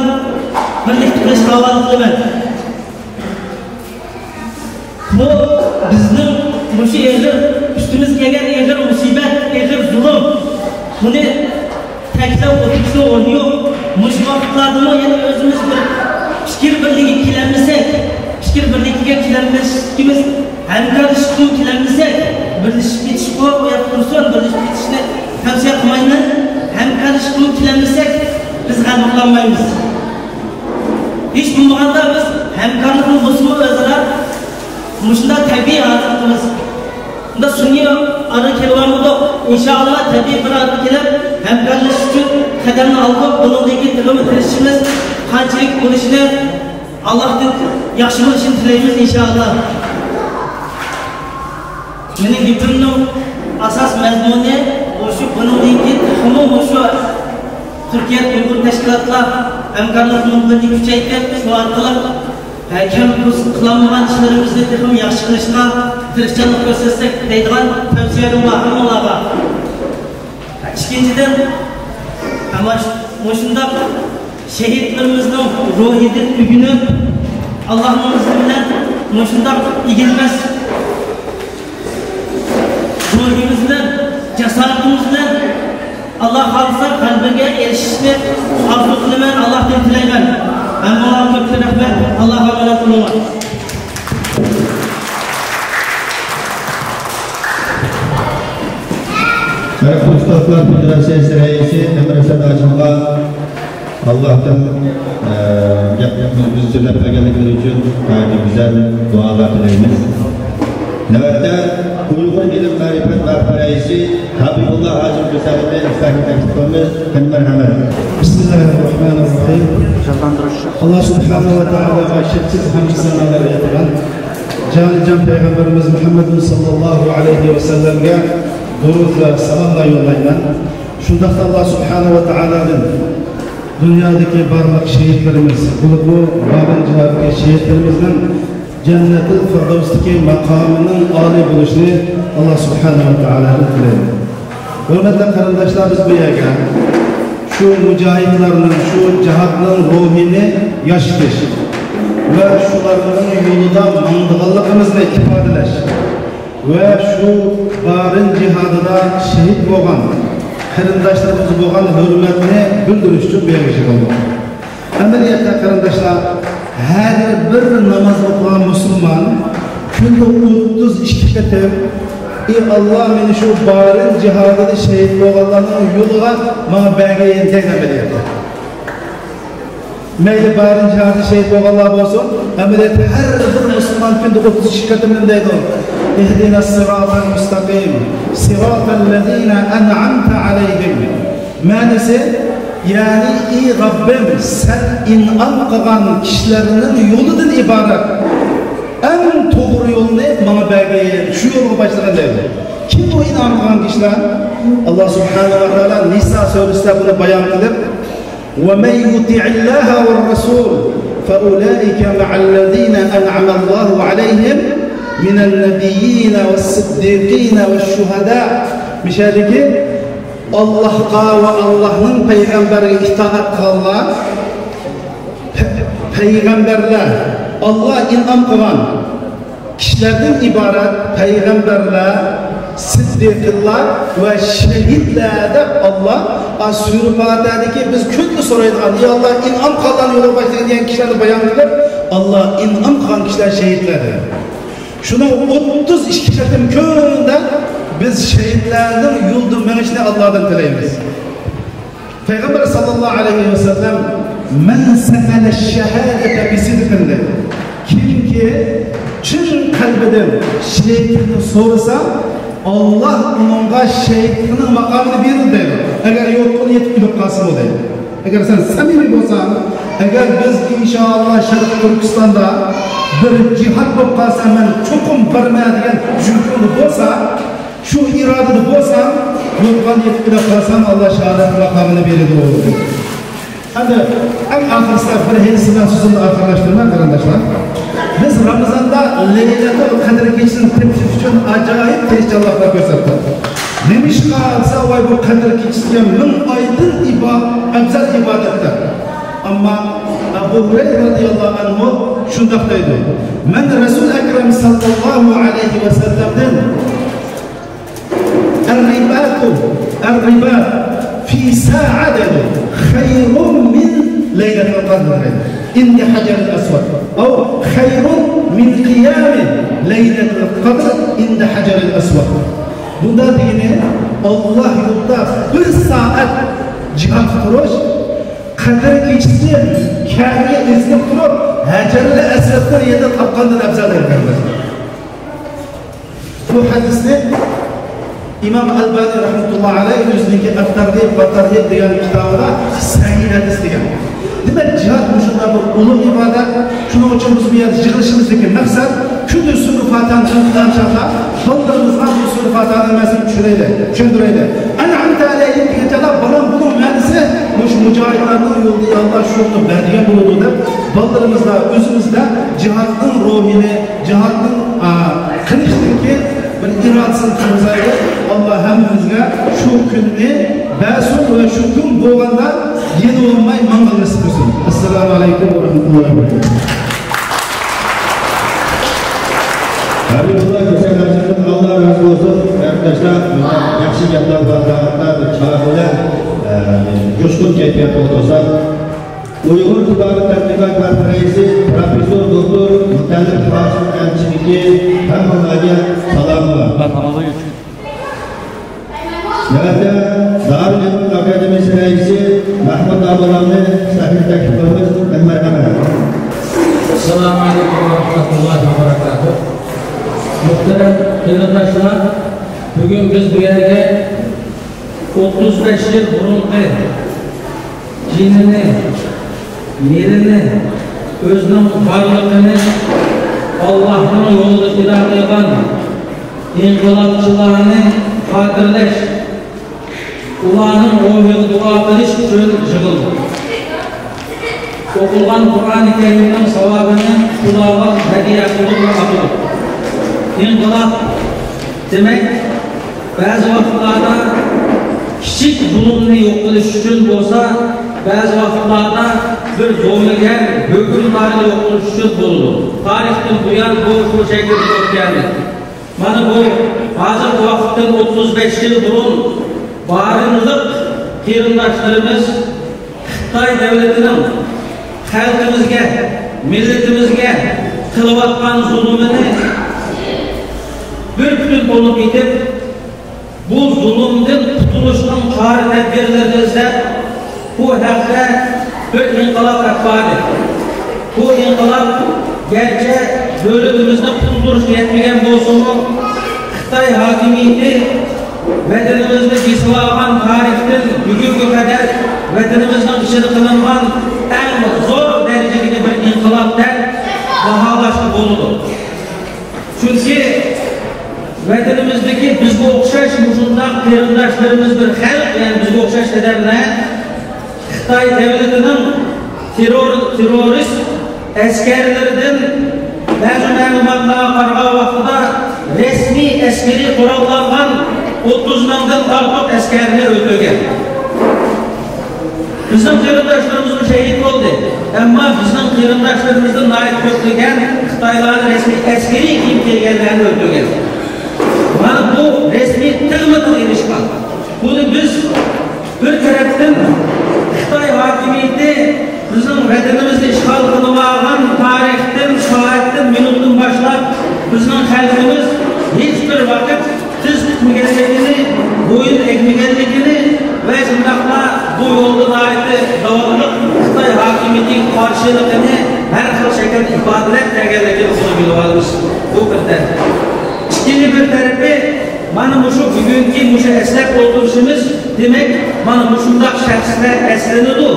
بىرلىكتە قىلىشقا ھاۋالە قىلىمەن. بۇ بىزنىڭ مۇشۇ ئېغىر، ئۈستىمىزگە كەلگەن ئېغىر مۇسىبەت، ئېغىر زۇلۇم. بۇنى تەكىتلەپ ئولتۇرۇشنىڭ ئورنى يوق. مۇشۇ ۋاقىتلاردىمۇ يەنە ئۆزىمىز بىر پىكىر بىرلىكىگە كېلەلمىسەك، پىكىر بىرلىكىگە كېلەلمەسلىكىمىز، ھەمكارلىشىشقىمۇ كېلەلمىسەك، بىرلىشىپ كېتىشقۇ ئۇ ياقتا تۇرسۇن، بىرلىشىپ كېتىشنى تەۋسىيە قىلمايمەن. ھەمكارلىشىشقىمۇ كېلەلمىسەك، بىز غەلىبە قىلالمايمىز. ھېچ بولمىغاندا بىز ھەمكارلىقنى بولسىمۇ ئۆزئارا مۇشۇنداق تەبىئىي ھازىر قىلىمىز. بۇنداق سۈنئىي ئارىغا كېلىۋالمىدۇق. ئىنشائاللا تەبىئىي بىر ئارىغا كېلىپ، ھەمكارلىشىش ئۈچۈن قەدەمنى ئالدۇق. بۇنىڭدىن كېيىن تېخىمۇ تىرىشىشىمىز، قانچىلىك بولۇشىنى، ئاللاھتىن ياخشى بولۇشىنى تىلەيمىز، ئىنشائاللا. مېنىڭ گېپىمنىڭ ئاساس مەزمۇنى مۇشۇ، بۇنىڭدىن كېيىن تېخىمۇ مۇشۇ تۈركىيە ئۇيغۇر تەشكىلاتلار ھەمكارلىق مۇنبىرىنى كۈچەيتىپ، شۇ ئارقىلىق ھە، كەم قىلالمىغان ئىشلىرىمىزنى تېخىمۇ ياخشى قىلىشقا تىرىشچانلىق كۆرسەتسەك دەيدىغان تەۋسىيەم بار ھەممىڭلارغا. ئىككىنچىدىن، ئەمما مۇشۇنداق شېھىتلىرىمىزنىڭ روھىدىن ئۆگىنىپ، ئاللاھنىڭ ئىزنى بىلەن مۇشۇنداق ئېگىلمەس روھىمىز بىلەن، جاسارىتىمىز بىلەن، ئاللا خالىسا، غەلىبىگە ئېرىشىشنى ئارزۇ قىلىمەن، ئاللاھتىن تىلەيمەن. ھەممىڭلارغا كۆپتىن رەھمەت. ئاللاغا ئامانەت بولۇڭلار. شەرەپلىك ئۇستازلار فېدېراتسىيەسى رەئىسى ئەمىر ھەسەن ھاجىمغا ئاللاھتىن، ئە، گەپلىرىمىزنى سۆزلەپ بەرگەنلىكلىرى ئۈچۈن غايەت گۈزەل دۇئالار تىلەيمىز. نۆۋەتتە ئۇيغۇر ئىلىم مەرىپەت ۋەقپى رەئىسى ھەبىبۇللا ھاجىمنى سەھنىگە تەكلىپ قىلىمىز. قېنى مەرھەمەت. بىسمىللاھىررەھمانىررەھىم. ئاللا سۇبھانەھۇ ۋە تائالاغا چەكسىز ھەمدۇ سانالار ئېيتىمەن. جانىجان پەيغەمبىرىمىز مۇھەممەدۇن ساللاللاھۇ ئەلەيھى ۋەسەللەمگە دۇرۇد ۋە سالاملار يوللايمەن. شۇنداقتا ئاللا سۇبھانەھۇ ۋە تائالادىن دۇنيادىكى بارلىق شېھىتلىرىمىز، بولۇپمۇ بابىن جىھادتىكى شېھىتلىرىمىزنىڭ جەننەتۇل فىردەۋستىكى ماقامىنىڭ ئالىي بولۇشىنى ئاللا سۇبھانەھۇ ۋە تائالادىن تىلەيمەن. ھۆرمەتلىك قېرىنداشلار، بىز بۇ يەرگە شۇ مۇجاھىدلارنىڭ، شۇ جىھادنىڭ روھىنى ياشىتىش ۋە شۇلارنىڭ يولىدا ماڭىدىغانلىقىمىزنى ئىپادىلەش ۋە شۇ بارىن جىھادىدا شېھىت بولغان قېرىنداشلىرىمىزغا بولغان ھۆرمەتنى بىلدۈرۈش ئۈچۈن بۇ يەرگە يىغىلدۇق. ئەمەلىيەتتە قېرىنداشلار، ھەر بىر ناماز ئوقۇغان مۇسۇلمان كۈندە ئوتتۇز ئىككى قېتىم، ئى ئاللا، مېنى شۇ بارىن جىھادىدا شېھىت بولغانلارنىڭ يولىغا ماڭا بەرگىن دەيدۇ ئەمەلىيەتتە. مەيلى بارىن جىھادىدا شېھىت بولغانلار بولسۇن، ئەمەلىيەتتە ھەر بىر مۇسۇلمان كۈندە ئوتتۇز ئىككى قېتىم نېمە دەيدۇ؟ اهدنا الصراط المستقيم، صراط الذين أنعمت عليهم. مەنىسى، يەنى، ئى رەببىم، سەن ئىنئام قىلغان كىشىلەرنىڭ يولىدىن ئىبارەت ئەڭ توغرا يولنى ماڭا بەرگىن، شۇ يولغا باشلىغىن دەيدۇ. كىم ئۇ ئىنئام قىلغان كىشىلەر، ئاللا سۇبھانەھۇ ۋە تائالا نىسا سۈرىسىدە بۇنى بايان قىلىپ، ومن يطع الله والرسول فأولئك مع الذين أنعم الله عليهم من النبيين والصديقين والشهداء. مۇشۇ يەردىكى ئاللاھقا ۋە ئاللاھنىڭ پەيغەمبەرگە ئىتائەت قىلغانلار، پە-، پەيغەمبەرلەر، ئاللا ئىنئام قىلغان كىشىلەردىن ئىبارەت پەيغەمبەرلەر، سىددىقىنلار ۋە شېھىتلەر دەپ ئاللا، ئا، سۈرە پاتىھەدىكى بىز كۈندە سورايدىغان، يا ئاللا، ئىنئام قىلغان يولغا باشلىغان دېگەن كىشىلەرنى بايان قىلىپ، ئاللا ئىنئام قىلغان كىشىلەر شېھىتلەر دېگەن. شۇنىڭ ئوتتۇز ئىككى قېتىم كۈندە بىز شېھىتلەرنىڭ يولىدا مېڭىشىنى ئاللادىن تىلەيمىز. پەيغەمبەر ساللاللاھۇ ئەلەيھى ۋەسەللەم، مەن سەئەلە شەھادەتە بىسىدقىن دېدى. كىمكى چىن قەلبىدىن شېھىتلىكنى سورىسا، ئاللا ئۇنىڭغا شېھىتلىكنىڭ ماقامىنى بېرىدۇ دەيدۇ. ئەگەر يوققىنى يېتىپ ئۆلۈپ قالسىمۇ دەيدۇ. ئەگەر سەن سەمىمىي بولساڭ، ئەگەر بىز ئىنشائاللا شەرقىي تۈركىستاندا بىر جىھاد بولۇپ قالسا، مەن چوقۇم بارىمەن دېگەن يۈرىكىڭدە بولسا، شۇ ئىرادىدە بولساڭ، يوققان يېتىپ كېلىپ قالساڭ، ئاللا شاھادەت ماقامىنى بېرىدۇ. ئەمدى ئەڭ ئاخىرسىدا بىر ھەدىس بىلەن سۆزۈمنى ئاخىرلاشتۇرىمەن، قېرىنداشلار. بىز رامىزاندا لەيلەتۇل قەدىر كېچىسىنى تېپىش ئۈچۈن ئاجايىپ تىرىشچانلىقلار كۆرسەتتۇق. نېمىشقا دېسە، ۋاي، بۇ قەدىر كېچىسىگە مىڭ ئايدىن ئىبا-، ئەۋزەل ئىبادەتتۇر. ئەمما ئەبۇ ھۇرەيرە رەزىياللاھۇ ئەنھۇ شۇنداق دەيدۇ، مەن رەسۇل ئەكرەم ساللاللاھۇ ئەلەيھى ۋەسەللەمدىن الرباط، الرباط في ساعة دېدى، خير من ليلة القدر عند حجر الأسود، أو خير من قيام ليلة القدر عند حجر الأسود. بۇندا دېگىنى، ئاللا يولىدا بىر سائەت جىھاد تۇرۇش، قەدىر كېچىسى كەبىگە ئېزىلىپ تۇرۇپ، ھەجەرۇل ئەسۋەدنىڭ يېنىدا تاپقاندىن ئەۋزەل دەيدۇ. بۇ ھەدىسنى ئىمام ئەلبانى رەھمەتۇللاھى ئەلەيھ ئۆزىنىڭكى ئەت-تەرغىب ۋە تەرھىب دېگەن كىتابىدا سەھىھ ھەدىس دېگەن. دېمەك، جىھاد مۇشۇنداق بىر ئۇلۇغ ئىبادەت. شۇنىڭ ئۈچۈن بىز بۇ يەردە يىغىلىشىمىزدىكى مەقسەت، كۈندۈز سۈرە فاتىھەنى ئوقۇغان چاغدا بالىلىرىمىزغا بۇ سۈرە فاتىھەنىڭ مەنىسىنى چۈشۈرەيلى، چۈشەندۈرەيلى. ئەنئەمتە ئەلەيھىم دېگەن چاغدا، بالام، بۇنىڭ مەنىسى مۇشۇ مۇجاھىدلارنىڭ يولىدا يا ئاللا شۇنى بەرگەن بولىدۇ دەپ، بالىلىرىمىزدا، ئۆزىمىزدە جىھادنىڭ روھىنى، جىھادنىڭ، ئا، قىلىشتىكى بىر ئىرادىسىنى تۇرغۇزايلى. ئاللا ھەممىمىزگە شۇ كۈننى بەرسۇن ۋە شۇ كۈن بولغاندا يېنىۋالماي ماڭغىلى نېسىپ قىلسۇن. ئەسسالامۇ ئەلەيكۇم ۋە رەھمەتۇللاھى ۋە بەرىكاتۇھ. ھەبىبۇللا كۆسەك ھاجىمدىن ئاللا رازى بولسۇن. قېرىنداشلار، مانا ياخشى گەپلەر بار ۋاقىتتا بىر چىراغ بىلەن، ئە، جۇشقۇن كەيپىياتتا ئولتۇرساق. ئۇيغۇر تېبابىت تەتقىقات مەركىزى رەئىسى پروفېسسور دوكتور مۇتەللىپ قاسىم ئەمچىنىڭكى ھەممىڭلارگە سالامى بار. نۆۋەتتە دارۇل ئىلىم ئاكادېمىيەسى رەئىسى مەھمۇت ئابۇللانى سەھنىگە تەكلىپ قىلىمىز. مەرھەمەت. ئەسسالامۇ ئەلەيكۇم ۋە رەھمەتۇللاھى ۋە بەرىكاتۇھ. مۇھتەرەم قېرىنداشلار، بۈگۈن بىز بۇ يەرگە ئوتتۇز بەش يىل بۇرۇنقى جېنىنى، مېلىنى، ئۆزىنىڭ بارلىقىنى ئاللاھنىڭ يولىدا پىدا قىلغان ئىنقىلابچىلارنى خاتىرىلەش، ئۇلارنىڭ روھىغا دۇئا قىلىش ئۈچۈن يىغىلدۇق. ئوقۇلغان قۇرئانى كەرىمنىڭ ساۋابىنى خۇداغا ھەدىيە قىلدۇق ۋە ئاتىدۇق. ئىنقىلاب دېمەك، بەزى ۋاقىتلاردا كىچىك زۇلۇمنى يوق قىلىش ئۈچۈن بولسا، بەزى ۋاقىتلاردا بىر زومىگەر ھۆكۈمدارنى يوق قىلىش ئۈچۈن بولىدۇ. تارىختىن بۇيان بۇ خىل شەكىلدە بولۇپ كەلدى. مانا بۇ ھازىرقى ۋاقىتتىن ئوتتۇز بەش يىل بۇرۇن بارلىق قېرىنداشلىرىمىز خىتاي دۆلىتىنىڭ خەلقىمىزگە، مىللىتىمىزگە قىلىۋاتقان زۇلۇمىنى بىر پۈتۈن بولۇپ يېتىپ، بۇ زۇلۇمدىن قۇتۇلۇشنىڭ چارە تەدبىرلىرىنى ئىزدەپ، بۇ ھەقتە بىر ئىنقىلاب ئەپ باردى. بۇ ئىنقىلاب گەرچە دۆلىتىمىزنى قۇتۇلدۇرۇشقا يەتمىگەن بولسىمۇ، خىتاي ھاكىمىيىتى ۋەتىنىمىزنى بېسىۋالغان تارىختىن بۈگۈنگە قەدەر ۋەتىنىمىزنىڭ ئىچىدە قىلىنغان ئەڭ زور دەرىجىدىكى بىر ئىنقىلاب دەپ باھالاشقا بولىدۇ. چۈنكى ۋەتىنىمىزدىكى بىزگە ئوخشاش مۇشۇنداق قېرىنداشلىرىمىز بىر خەلق، يەنى بىزگە ئوخشاش ئادەملەر خىتاي دۆلىتىنىڭ تېررور-، تېررورىست ئەسكەرلىرىدىن بەزى مەلۇماتلارغا قارىغان ۋاقتىدا رەسمىي ئەسكىرىي قوراللانغان ئوتتۇز مىڭدىن ئارتۇق ئەسكەرنى ئۆلتۈرگەن. بىزنىڭ قېرىنداشلىرىمىزمۇ شېھىت بولدى. ئەمما بىزنىڭ قېرىنداشلىرىمىزدىن ناھايىتى كۆپلىگەن خىتايلارنىڭ رەسمىي ئەسكىرىي كىيىم كىيگەنلەرنى ئۆلتۈرگەن. مانا بۇ رەسمىي تىغمۇ تىغ ئېلىشقان. بۇنى بىز بىر تەرەپتىن خىتاي ھاكىمىيىتى بىزنىڭ ۋەتىنىمىزنى ئىشغال قىلىۋالغان تارىختىن، سائەتتىن، مىنۇتتىن باشلاپ بىزنىڭ خەلقىمىز ھېچ بىر ۋاقىت تىز پۈكمىگەنلىكىنى، بويۇن ئەگمىگەنلىكىنى ۋە شۇنداقلا بۇ يولدا ناھايىتى داۋاملىق خىتاي ھاكىمىيىتىگە قارشىلىقىنى ھەر خىل شەكىلدە ئىپادىلەپ كەلگەنلىكىنى بۇنى بىلىۋالىمىز. بۇ بىر تەرەپ. ئىككىنچى بىر تەرىپى، مانا مۇشۇ بۈگۈنكى مۇشۇ ئەسلەپ ئولتۇرۇشىمىز، دېمەك، مانا مۇشۇنداق شەخسلەر ئەسلىنىدۇ،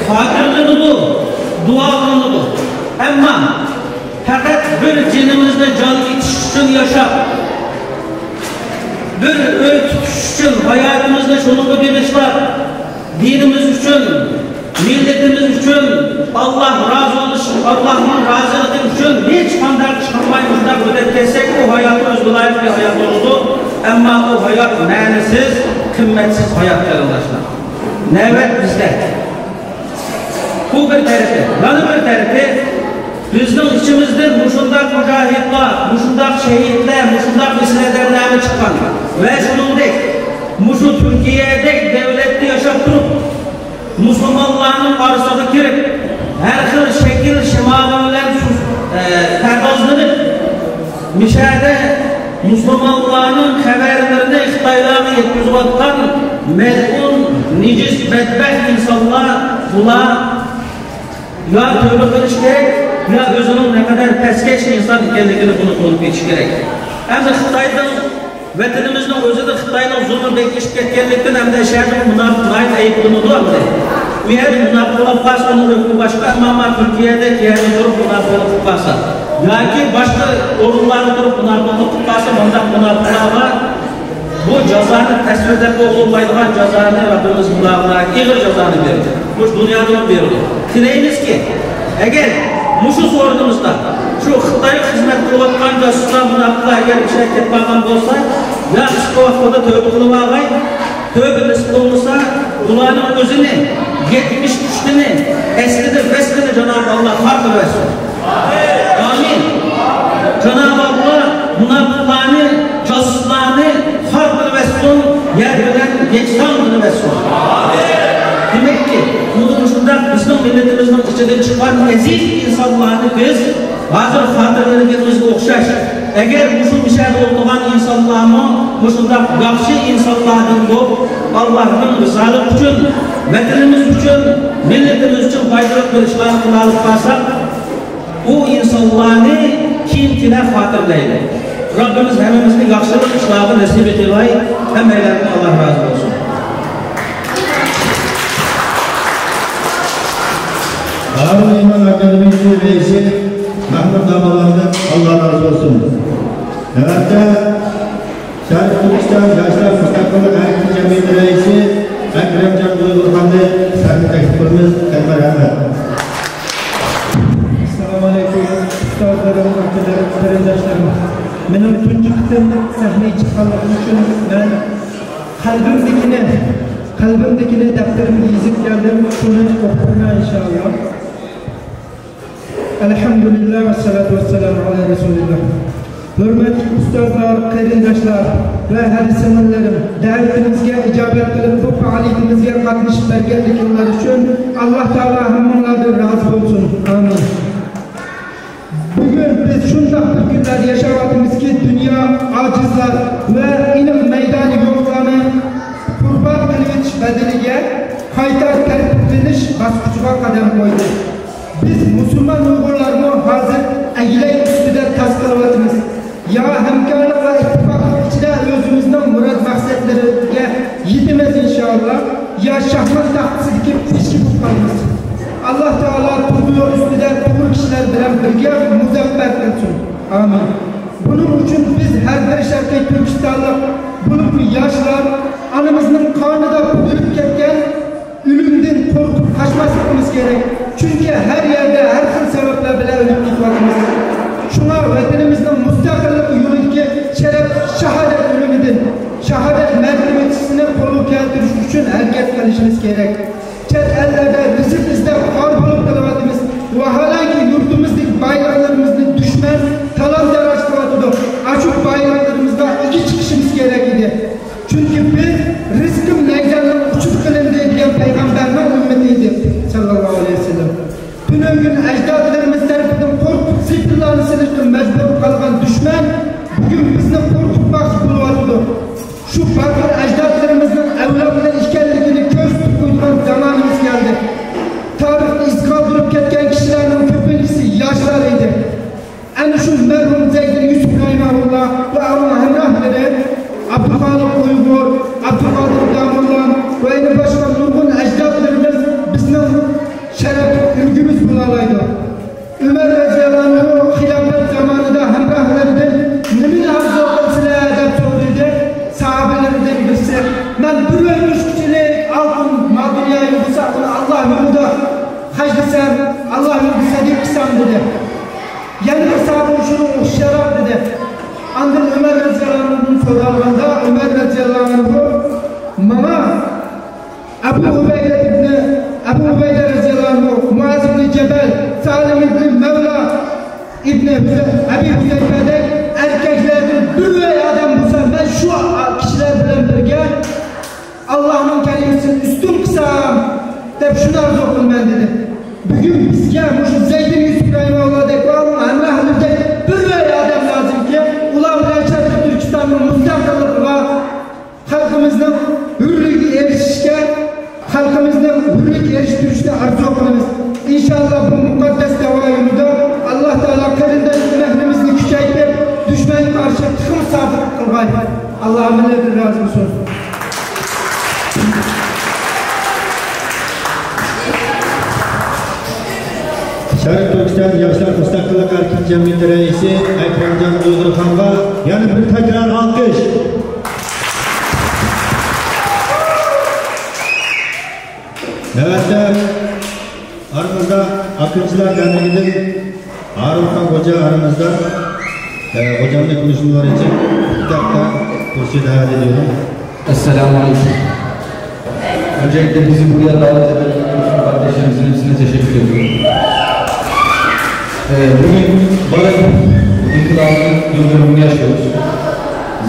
خاتىرىلىنىدۇ، دۇئا قىلىنىدۇ. ئەمما پەقەت بىر جېنىمىزنى جان ئېتىش ئۈچۈن ياشاپ، بىر ئۆي تۇتۇش ئۈچۈن ھاياتىمىزنى شۇنىڭغا بېغىشلاپ، دىنىمىز ئۈچۈن، مىللىتىمىز ئۈچۈن، ئاللاھ رازى بولۇش، ئاللاھنىڭ رازىلىقى ئۈچۈن ھېچقانداق ئىش قىلماي مۇشۇنداق ئۆتۈپ كەتسەك، ئۇ ھايات ئۆزگىلايىق بىر ھايات بولىدۇ. ئەمما ئۇ ھايات مەنىسىز، قىممەتسىز ھايات، قېرىنداشلار. نۆۋەت بىزدە. بۇ بىر تەرىپى. يەنە بىر تەرىپى، بىزنىڭ ئىچىمىزدىن مۇشۇنداق مۇجاھىدلار، مۇشۇنداق شېھىتلەر، مۇشۇنداق ئېسىل ئادەملەرمۇ چىققان. ۋە شۇنىڭدەك، مۇشۇ تۈركىيەدەك دۆلەتتە ياشاپ تۇرۇپ، مۇسۇلمانلارنىڭ ئارىسىغا كىرىپ، ھەر خىل شەكىل شىمالى بىلەن سۇ-، ئە، پەردازلىنىپ، مىشەدە مۇسۇلمانلارنىڭ خەۋەرلىرىنى خىتايلارغا يەتكۈزۈۋاتقان مەلئۇن، نىجىس، بەتبەخت ئىنسانلار بۇلار يا تۆبە قىلىش كېرەك، يا ئۆزىنىڭ نەقەدەر پەسكەش ئىنسان ئىكەنلىكىنى بۇنى تونۇپ يېتىش كېرەك. ئەمدى خىتاينىڭ، ۋەتىنىمىزنىڭ ئۆزىدە خىتاينىڭ زۇلمى بېكىشىپ كەتكەنلىكتىن، ئەمدى شەھەردە مۇناپىق ناھايىتى ئەيىبلىنىدۇ ئەمدى. ئۇ يەردە مۇناپىق بولۇپ قالسا، ئۇنىڭ ھۆكمى باشقا، ئەمما، ئەمما تۈركىيەدە يەردە تۇرۇپ مۇناپىقلىق قىلىپ قالسا، ياكى باشقا ئورۇنلاردا تۇرۇپ مۇناپىقلىق قىلىپ قالسا، مۇنداق مۇناپىقلارغا بۇ جازانى تەسۋىرلەپ بولمايدىغان جازانى رەببىمىز بۇلارغا ئېغىر جازانى بەردى. مۇشۇ دۇنيادىمۇ بېرىدۇ. تىلەيمىزكى، ئەگەر مۇشۇ سورۇنىمىزدا شۇ خىتايغا خىزمەت قىلىۋاتقان جاسۇسلار، مۇناپىقلار ئەگەر ئىشلەپ كەتمىگەن بولسا، يا قىسقا ۋاقىتتا تۆبە قىلىۋالغاي، تۆبە نېسىپ بولمىسا، بۇلارنىڭ ئۆزىنى يەتمىش ئۈچتىنى ئەسلىدە ۋەسلىنى جانابى ئاللا خار قىلىۋەتسۇن. ئامىن. جانابى ئاللا مۇناپىقلارنى، جاسۇسلارنى خار قىلىۋەتسۇن، يەر بىلەن يەكسان قىلىۋەتسۇن. دېمەككى، مۇنۇ مۇشۇنداق بىزنىڭ مىللىتىمىزنىڭ ئىچىدىن چىققان ئەزىز ئىنسانلارنى بىز ھازىر خاتىرىلىگىنىمىزگە ئوخشاش، ئەگەر مۇشۇ مىشەدە ئولتۇرغان ئىنسانلارمۇ مۇشۇنداق ياخشى ئىنسانلاردىن بولۇپ، ئاللاھنىڭ رىزالىقى ئۈچۈن، ۋەتىنىمىز ئۈچۈن، مىللىتىمىز ئۈچۈن پايدىلىق بىر ئىشلارنى قىلالىپ قالساق، ئۇ ئىنسانلارنى كېيىن كېلەر خاتىرىلەيلى. رەببىمىز ھەممىمىزنى ياخشىلىق ئىشلارغا نېسىپ ئېتىلاي. ھەممەيلەندىن ئاللاھ رازى بولسۇن. دارۇل ئىمان ئاكادېمىيىسى رەئىسى مەھمۇت داموللاردىن ئاللاھ رازى بولسۇن. نۆۋەتتە شەرقىي تۈركىستان ياشلار مۇستەقىللىق ھەرىكىتى جەمئىيىتى رەئىسى ئەكرەمجان ئۇيغۇرخاننى سەھنىگە تەكلىپ قىلىمىز. كۆپ رەھمەت. ئەسسالامۇ ئەلەيكۇم، ئۇستازلىرىم، ئاكىلىرىم، قېرىنداشلىرىم. مېنىڭ تۇنجى قېتىم سەھنىگە چىققانلىقىم ئۈچۈن مەن قەلبىمدىكىنى، قەلبىمدىكىنى دەپتىرىمگە يېزىپ كەلدىم. شۇنى ئوقۇپ بېرىمەن، ئىنشائاللا. ئەلھەمدۇلىللا، ۋەسسالاتۇ ۋەسسالامۇ ئالا رەسۇلىللا. ھۆرمەتلىك ئۇستازلار، قېرىنداشلار ۋە ھەدىس سىڭىللىرىم، دەۋىتىمىزگە ئىجابەت قىلىپ، بۇ پائالىيىتىمىزگە قاتنىشىپ بەرگەنلىكىڭلار ئۈچۈن ئاللا تائالا ھەممىڭلاردىن رازى بولسۇن. ئامىن. بۈگۈن بىز شۇنداق بىر كۈنلەردە ياشاۋاتىمىزكى، دۇنيا ئاجىزلار ۋە ئېنىق مەيدانى يوقلارنى قۇربان قىلىۋېتىش بەدىلىگە قايتا تەرتىپلىنىش باسقۇچىغا قەدەم قويدى. بىز مۇسۇلمان ئۇيغۇرلارمۇ ھازىر ئەگلەك ئۈستىدە تاس قىلىۋاتىمىز. يا ھەمكارلىق ۋە ئىتتىپاقلىق ئىچىدە ئۆزىمىزنىڭ مۇراد مەقسەتلىرىگە يېتىمىز ئىنشائاللا، يا شاھمات تاختىسىدىكى پىششىك بولۇپ قالىمىز. ئاللا تائالا توغرا يول ئۈستىدە توغرا كىشىلەر بىلەن بىرگە مۇزەپپەر قىلسۇن. ئامىن. بۇنىڭ ئۈچۈن بىز ھەر بىر شەرقىي تۈركىستانلىق بولۇپ، ھەر يەردە ھەر خىل سەۋەبلەر بىلەن ئۆلۈپ كېتىۋاتىمىز. شۇڭا ۋەتىنىمىزنىڭ مۇستەقىللىق يولىدىكى شەرەپ شاھادەت ئۆلۈمىدىن، شاھادەت مەرتىۋىسىنى قولغا كەلتۈرۈش ئۈچۈن ھەرىكەت قىلىشىمىز كېرەك. چەت ئەللەردە رىزىق ئىزدەپ خار بولۇپ قېلىۋاتىمىز. ۋاھالەنكى، يۇرتىمىزدىكى بايلىقلىرىمىزنى دۈشمەن تالان-تاراج قىلىۋاتىدۇ. ئاشۇ بايلىقلىرىمىزغا ئىگە چىقىشىمىز كېرەك ئىدى. چۈنكى بىز «رىزقىم نەيزەننىڭ ئۇچىدا قىلىندى» دېگەن پەيغەمبەرنىڭ ئۈممىتى ئىدى، ساللاللاھۇ ئەلەيھى ۋەسەللەم. تۈنۈگۈن ئەجدادلىرىمىز تەرىپىدىن قورقۇپ سېپىللارنى سېلىشقا مەجبۇر قالغان دۈشمەن بۈگۈن بىزنى قورقۇتماقچى بولۇۋاتىدۇ. شۇ باتۇر ئەجدادلىرىمىزنىڭ ئەۋلادلىرى ئىكەنلىكىنى كۆرسىتىپ قويىدىغان زامانىمىز كەلدى. تارىختا ئىز قالدۇرۇپ كەتكەن كىشىلەرنىڭ كۆپىنچىسى ياشلار ئىدى. ئەنە شۇ مەرھۇم زەيدىن يۈسۈپ رەھىمەھۇللا ۋە ئۇنىڭ ھەمراھلىرى ئابدۇخالىق ئۇيغۇر، ئابدۇقادىر داموللام ۋە يەنە باشقا نۇرغۇن ئەجدادلىرىمىز بىزنىڭ شەرەپ ئۈلگىمىز بولالايدۇ. ئۆمەر رەزىياللاھۇ ئەنھۇ خىلاپەت زامانىدا ھەمراھلىرىدىن «نېمىنى ئارزۇ قىلىسىلەر؟» دەپ سورىدى. ساھابىلىرىدىن بىرسى: «مەن بىر ئۆي مۈشكۈچىلىك ئالتۇن مال-دۇنيا يىغسا، ئۇنى ئاللا يولىدا خەجلىسەم، ئاللا يولىدا سەدىقە قىلسام» دېدى. يەنە بىر ساھابىمۇ شۇنىڭغا ئوخشاشراق دېدى. ئاندىن ئۆمەر رەزىياللاھۇ ئەنھۇدىن سورالغاندا، ئۆمەر رەزىياللاھۇ ئەنھۇ ماڭا ئەبۇ ئۇبەيدە ئىبنى، ئەبۇ ئۇبەيدە رەزىياللاھۇ ئەنھۇ، مۇئاز ئىبنى جەبەل، سالىم ئىبنى مەۋلا، ئىبنى ھۈزە-، ئەبى ھۈزەيپەدەك ئەركەكلەردىن بىر ئۆي ئادەم بولسا، مەن شۇ كىشىلەر بىلەن بىرگە ئاللانىڭ كەلىمىسىنى ئۈستۈن قىلسام دەپ شۇنى ئارزۇ قىلىمەن دېدى. بۈگۈن بىزگە مۇشۇ زەيدىن يۈسۈپ رەھىمەھۇللاھدەك ۋە ئۇنىڭ ھەمراھلىرىدەك بىر ئۆي ئادەم لازىمكى، ئۇلار بىلەن شەرقىي تۈركىستاننىڭ مۇستەقىللىقىغا، خەلقىمىزنىڭ ھۆرلۈكىگە ئېرىشىشكە، خەلقىمىزنىڭ ھۆرلۈككە ئېرىشتۈرۈشىنى ئارزۇ قىلىمىز. ئىنشاللا بۇ مۇقەددەس دەۋا يولىدا ئاللا تائالا قېرىنداش ئەھلىمىزنى كۈچەيتىپ، دۈشمەنگە قارشى تېخىمۇ سابىت قىلغاي. ئاللا ھەممىلەردىن رازى بولسۇن. شەرقىي تۈركىستان ياشلار مۇستەقىللىق ھەرىكىتى جەمئىيىتى رەئىسى ئەكرەمجان ئۇيغۇرخانغا يەنە بىر تەكرار ئالقىش. نۆۋەتتە ئارىمىزدا ئاكىنچىلار دەرنىكىدىن ھارۇنخان خوجا ئارىمىزدا، ئە، خوجامنى كونۇشمىلار ئىچىن ئىككى دەقىقە پۇرسەت ھەدىيە ئېتىۋېرىڭ. Esselamu Aleyküm. Öncelikle bizi buraya davet eden bütün kardeşlerimizin hepsine teşekkür ediyorum. Ee, bugün Barış İnkılabı'nın yıl dönümünü yaşıyoruz.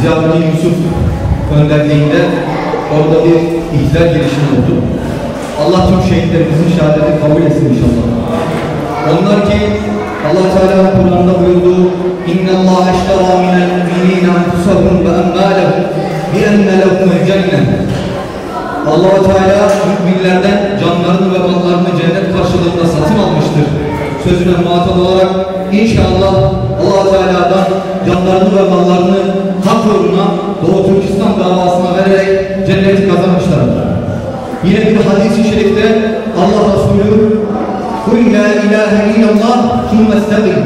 Ziya Bini Yusuf önderliğinde orada bir ihtilal girişimi oldu. Allah tüm şehitlerimizin şehadetini kabul etsin inşallah. Onlar ki Allah Teala'nın Kur'an'da buyurduğu: "İnnallaha iştara minel mu'minina enfusahum ve emvalahum bi enne lehumul cennet." Allah Teala müminlerden canlarını ve mallarını cennet karşılığında satın almıştır sözüne muhatap olarak inşallah Allah Teala'dan canlarını ve mallarını hak uğruna Doğu Türkistan davasına vererek cenneti kazanmışlardır. Yine bir hadis-i şerifte Allah Resulü: "Kul la ilahe illallah sümme isteqim."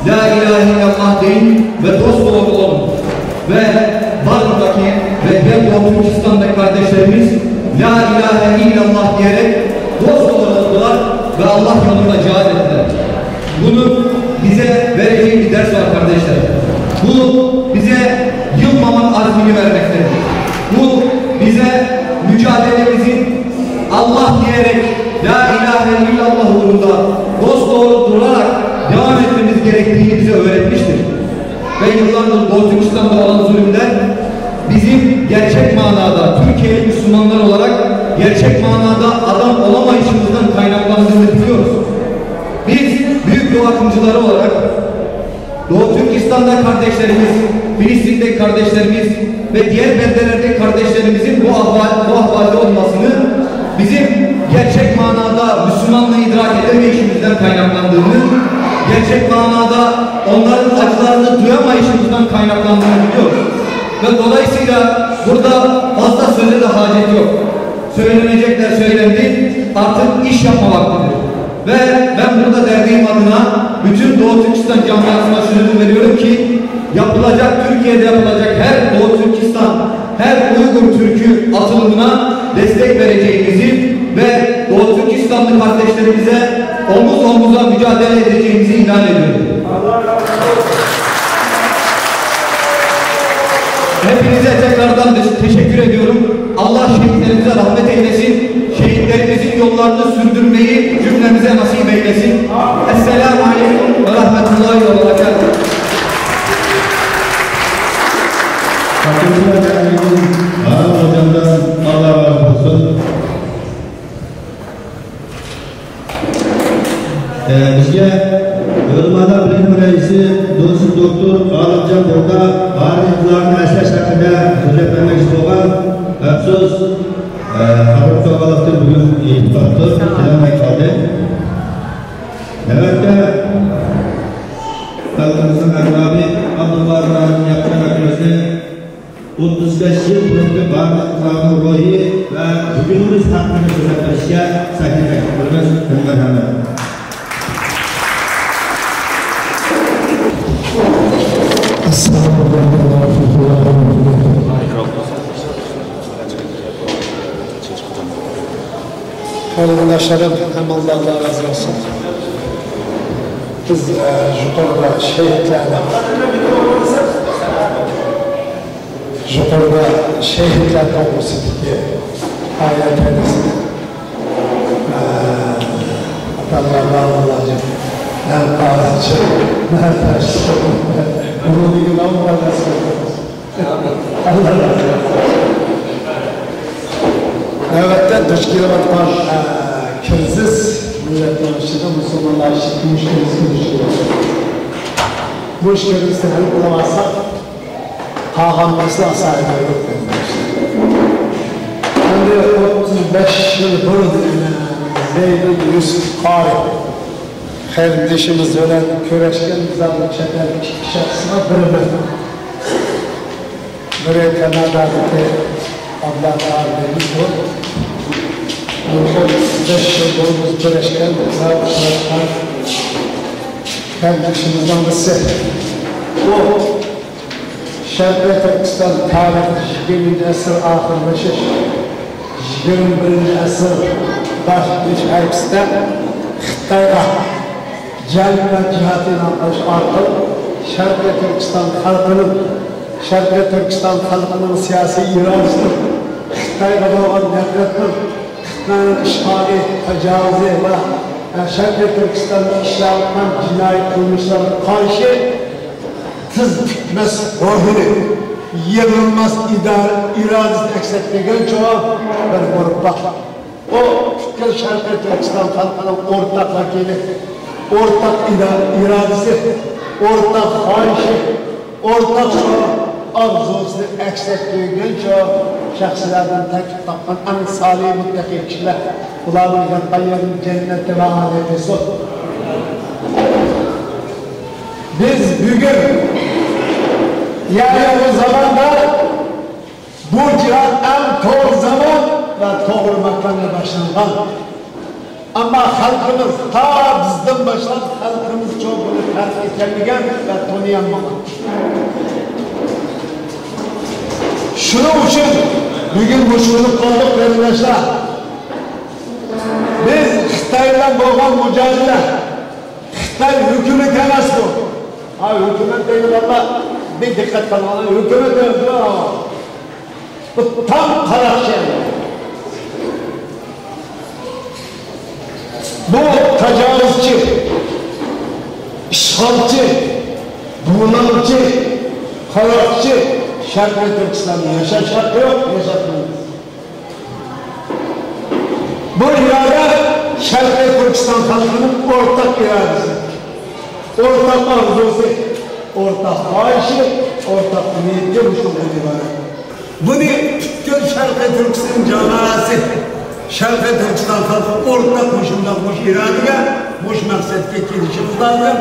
La ilahe illallah deyin ve dosdoğru olun. Ve Bartın'daki ve diğer Doğu Türkistan'daki kardeşlerimiz la ilahe illallah diyerek dosdoğru oldular ve Allah yolunda cihad ettiler. Bunun bize vereceği bir ders var kardeşler. Bu bize yılmamak azmini vermektedir. Bu bize mücadelemizin Allah diyerek la ilahe illallah uğrunda dosdoğru durarak devam etmemiz gerektiğini bize öğretmiştir. Ve yıllardır Doğu Türkistan'da olan zulümler bizim gerçek manada Türkiye'li Müslümanlar olarak gerçek manada adam olamayışımızdan kaynaklandığını biliyoruz. Biz büyük Doğu akımcıları olarak Doğu Türkistan'da kardeşlerimiz, Filistin'deki kardeşlerimiz ve diğer beldelerdeki kardeşlerimizin bu ahval, bu ahvalde olmasını bizim gerçek manada Müslümanlığı idrak edemeyişimizden kaynaklandığını, gerçek manada onların acılarını duyamayışımızdan kaynaklandığını biliyoruz. Ve dolayısıyla burada fazla söze de hacet yok. Söylenecekler söylendi, artık iş yapma vaktidir. Ve ben burada derneğim adına bütün Doğu Türkistan camiasına şunu da veriyorum ki, yapılacak, Türkiye'de yapılacak her Doğu Türkistan, her Uygur Türk'ü atılımına destek vereceğimizi ve Doğu Türkistanlı kardeşlerimize Omuz omuza mücadele edeceğimizi ilan ediyorum. Hepinize tekrardan teşekkür ediyorum. Allah şehitlerimize rahmet eylesin. Şehitlerimizin yollarını sürdürmeyi cümlemize nasip eylesin. Esselamu aleyküm ve rahmetullahi ve berekatuhu. Hakkınızda geldiğiniz Harun hocamdan Allah razı olsun. ئە، بىزگە ئۆلىمالار بىرلىكىنىڭ رەئىسى، نۇرسىز دوكتور غالىبجان بۇردا غارىب ئىنقىلابىنى ئەسلەش ھەققىدە سۆزلەپ بەرمەكچى بولغان. ئەپسۇس، ئە، خەۋەر قىلغانلىقتىن بۈگۈن يېتىپ قاپتۇ، كېلەلمەي قالدى. نۆۋەتتە خەلقىمىزنىڭ ئەربابى ئابدۇللا تۇرانىنى ياخشى ئەكىمىزنى ئوتتۇز بەش يىل بۇرۇنقى بارلىق ئىنقىلابنىڭ روھى ۋە بۈگۈنىمىز ھەققىدە سۆزلەپ بېرىشكە سەھنە تەكلىپ قىلىمىز. ھۆرمەت ھەممە. ئەسسالامۇ ئەلەيكۇم ۋە رەھمەتۇللاھى ۋە بەرىكاتۇھۇ. قېرىنداشلىرىم، ھەممىڭلارغا رازى بولسۇن. بىز، ئە، يۇقىرىدا شېھىتلەرنى، يۇقىرىدا شېھىتلەر توغرىسىدىكى ئايەت ھەدىسنى، ئە، ئاتاملار، بالىلار، ھەم قازىچى، ھەم تاشچى، بۇنىڭدىكى ناملار ئەسكەردى. نۆۋەتتە دۇچ كېلىۋاتقان، ئە، كىرىزىس مىللەتنىڭ ئىچىدە مۇسۇلمانلار ئىچىدە كۈمۈش كىرىزىسكە دۇچ كېلىۋاتىدۇ. بۇ ئىش كىرىزىسنى ھەل قىلىۋالساق، قالغان مەسىلە ئاسان ھەل بولىدۇ. ئەمدى ئوتتۇز بەش يىل بۇرۇن زەيدۇل يۈسۈپ قارى قېرىندىشىمىز بىلەن كۆرۈشكەن زادى چەت ئەل ئىككى شەخسنىڭ بىرى مەن. بىرى كانادادىكى ئابلەت ئابىدىمىز بۇ. ئوتتۇز بەش يىل بۇرۇن بىز كۆرۈشكەن زادى قېرىندىشىمىزنىڭ بىرسى. بۇ شەرقىي تۈركىستان تارىخى يىگىرمىنچى ئەسىر ئاخىرلىشىش، يىگىرمە بىرىنچى ئەسىر باشلىنىش ھەرىكىتىدە خىتايغا جەڭ ۋە جىھاد ئېلان قىلىش ئارقىلىق شەرقىي تۈركىستان خەلقىنىڭ، شەرقىي تۈركىستان خەلقىنىڭ سىياسىي ئىرادىسىنىڭ خىتايغا بولغان نەپرەتنىڭ، خىتاينىڭ ئىشغالى، تاجاۋۇزى ۋە شەرقىي تۈركىستاندا ئىشلەۋاتقان جىنايى قىلمىشلارغا قارشى تىز پۈكمەس روھىنى، يېڭىلماس ئىدارە ئىرادىسىنى ئەكس ئەتتۈرگەن چوڭ بىر گۇرۇپپا. ئۇ پۈتكۈل شەرقىي تۈركىستان خەلقىنىڭ ئورتاق ۋەكىلى، ئورتاق ئىدا-، ئىرادىسى، ئورتاق خاھىشى، ئورتاق شۇ ئارزۇسىنى ئەكس ئەتتۈرگەن شۇ شەخسلەردىن تەركىب تاپقان ئەڭ سالىھ، مۇتتەقى كىشىلەر. ئۇلارنىڭ ياتقان يېرىنى جەننەتتە ۋە ئالىي قىلسۇن. بىز بۈگۈن، يەنى بۇ زاماندا، بۇ جىھاد ئەڭ توغرا زامان ۋە توغرا ماكاندا باشلانغان. ئەمما خەلقىمىز تا بىزدىن باشلاپ خەلقىمىزچۇ بۇنى پەرق ئېتەلمىگەن ۋە تونۇيالمىغان. شۇنىڭ ئۈچۈن بۈگۈن مۇشۇ بولۇپ قالدۇق، قېرىنداشلار. بىز خىتاي بىلەن بولغان مۇجادىلە، خىتاي ھۆكۈمىتى ئەمەس بۇ. ھا، ھۆكۈمەت دەيدىغانلار بىر دىققەت قىلىڭلار، ھۆكۈمەت ئەمەس بۇ. بۇ تام قاراقچى. بۇ تاجاۋۇزچى، ئىشغالچى، بۇلاڭچى، قاراقچى. شەرقىي تۈركىستاندا ياشاش ھەققى يوق، ياشاتمايمىز. بۇ ئىرادە شەرقىي تۈركىستان خەلقىنىڭ ئورتاق ئىرادىسى، ئورتاق ئارزۇسى، ئورتاق خاھىشى، ئورتاق نىيىتى مۇشۇنىڭدىن ئىبارەت. بۇنى پۈتكۈل شەرقىي تۈركىستان جامائەسى، شەرقىي تۈركىستان خەلقى ئورتاق مۇشۇنداق مۇشۇ ئىرادىگە، مۇشۇ مەقسەتكە كېلىشىمىز لازىم.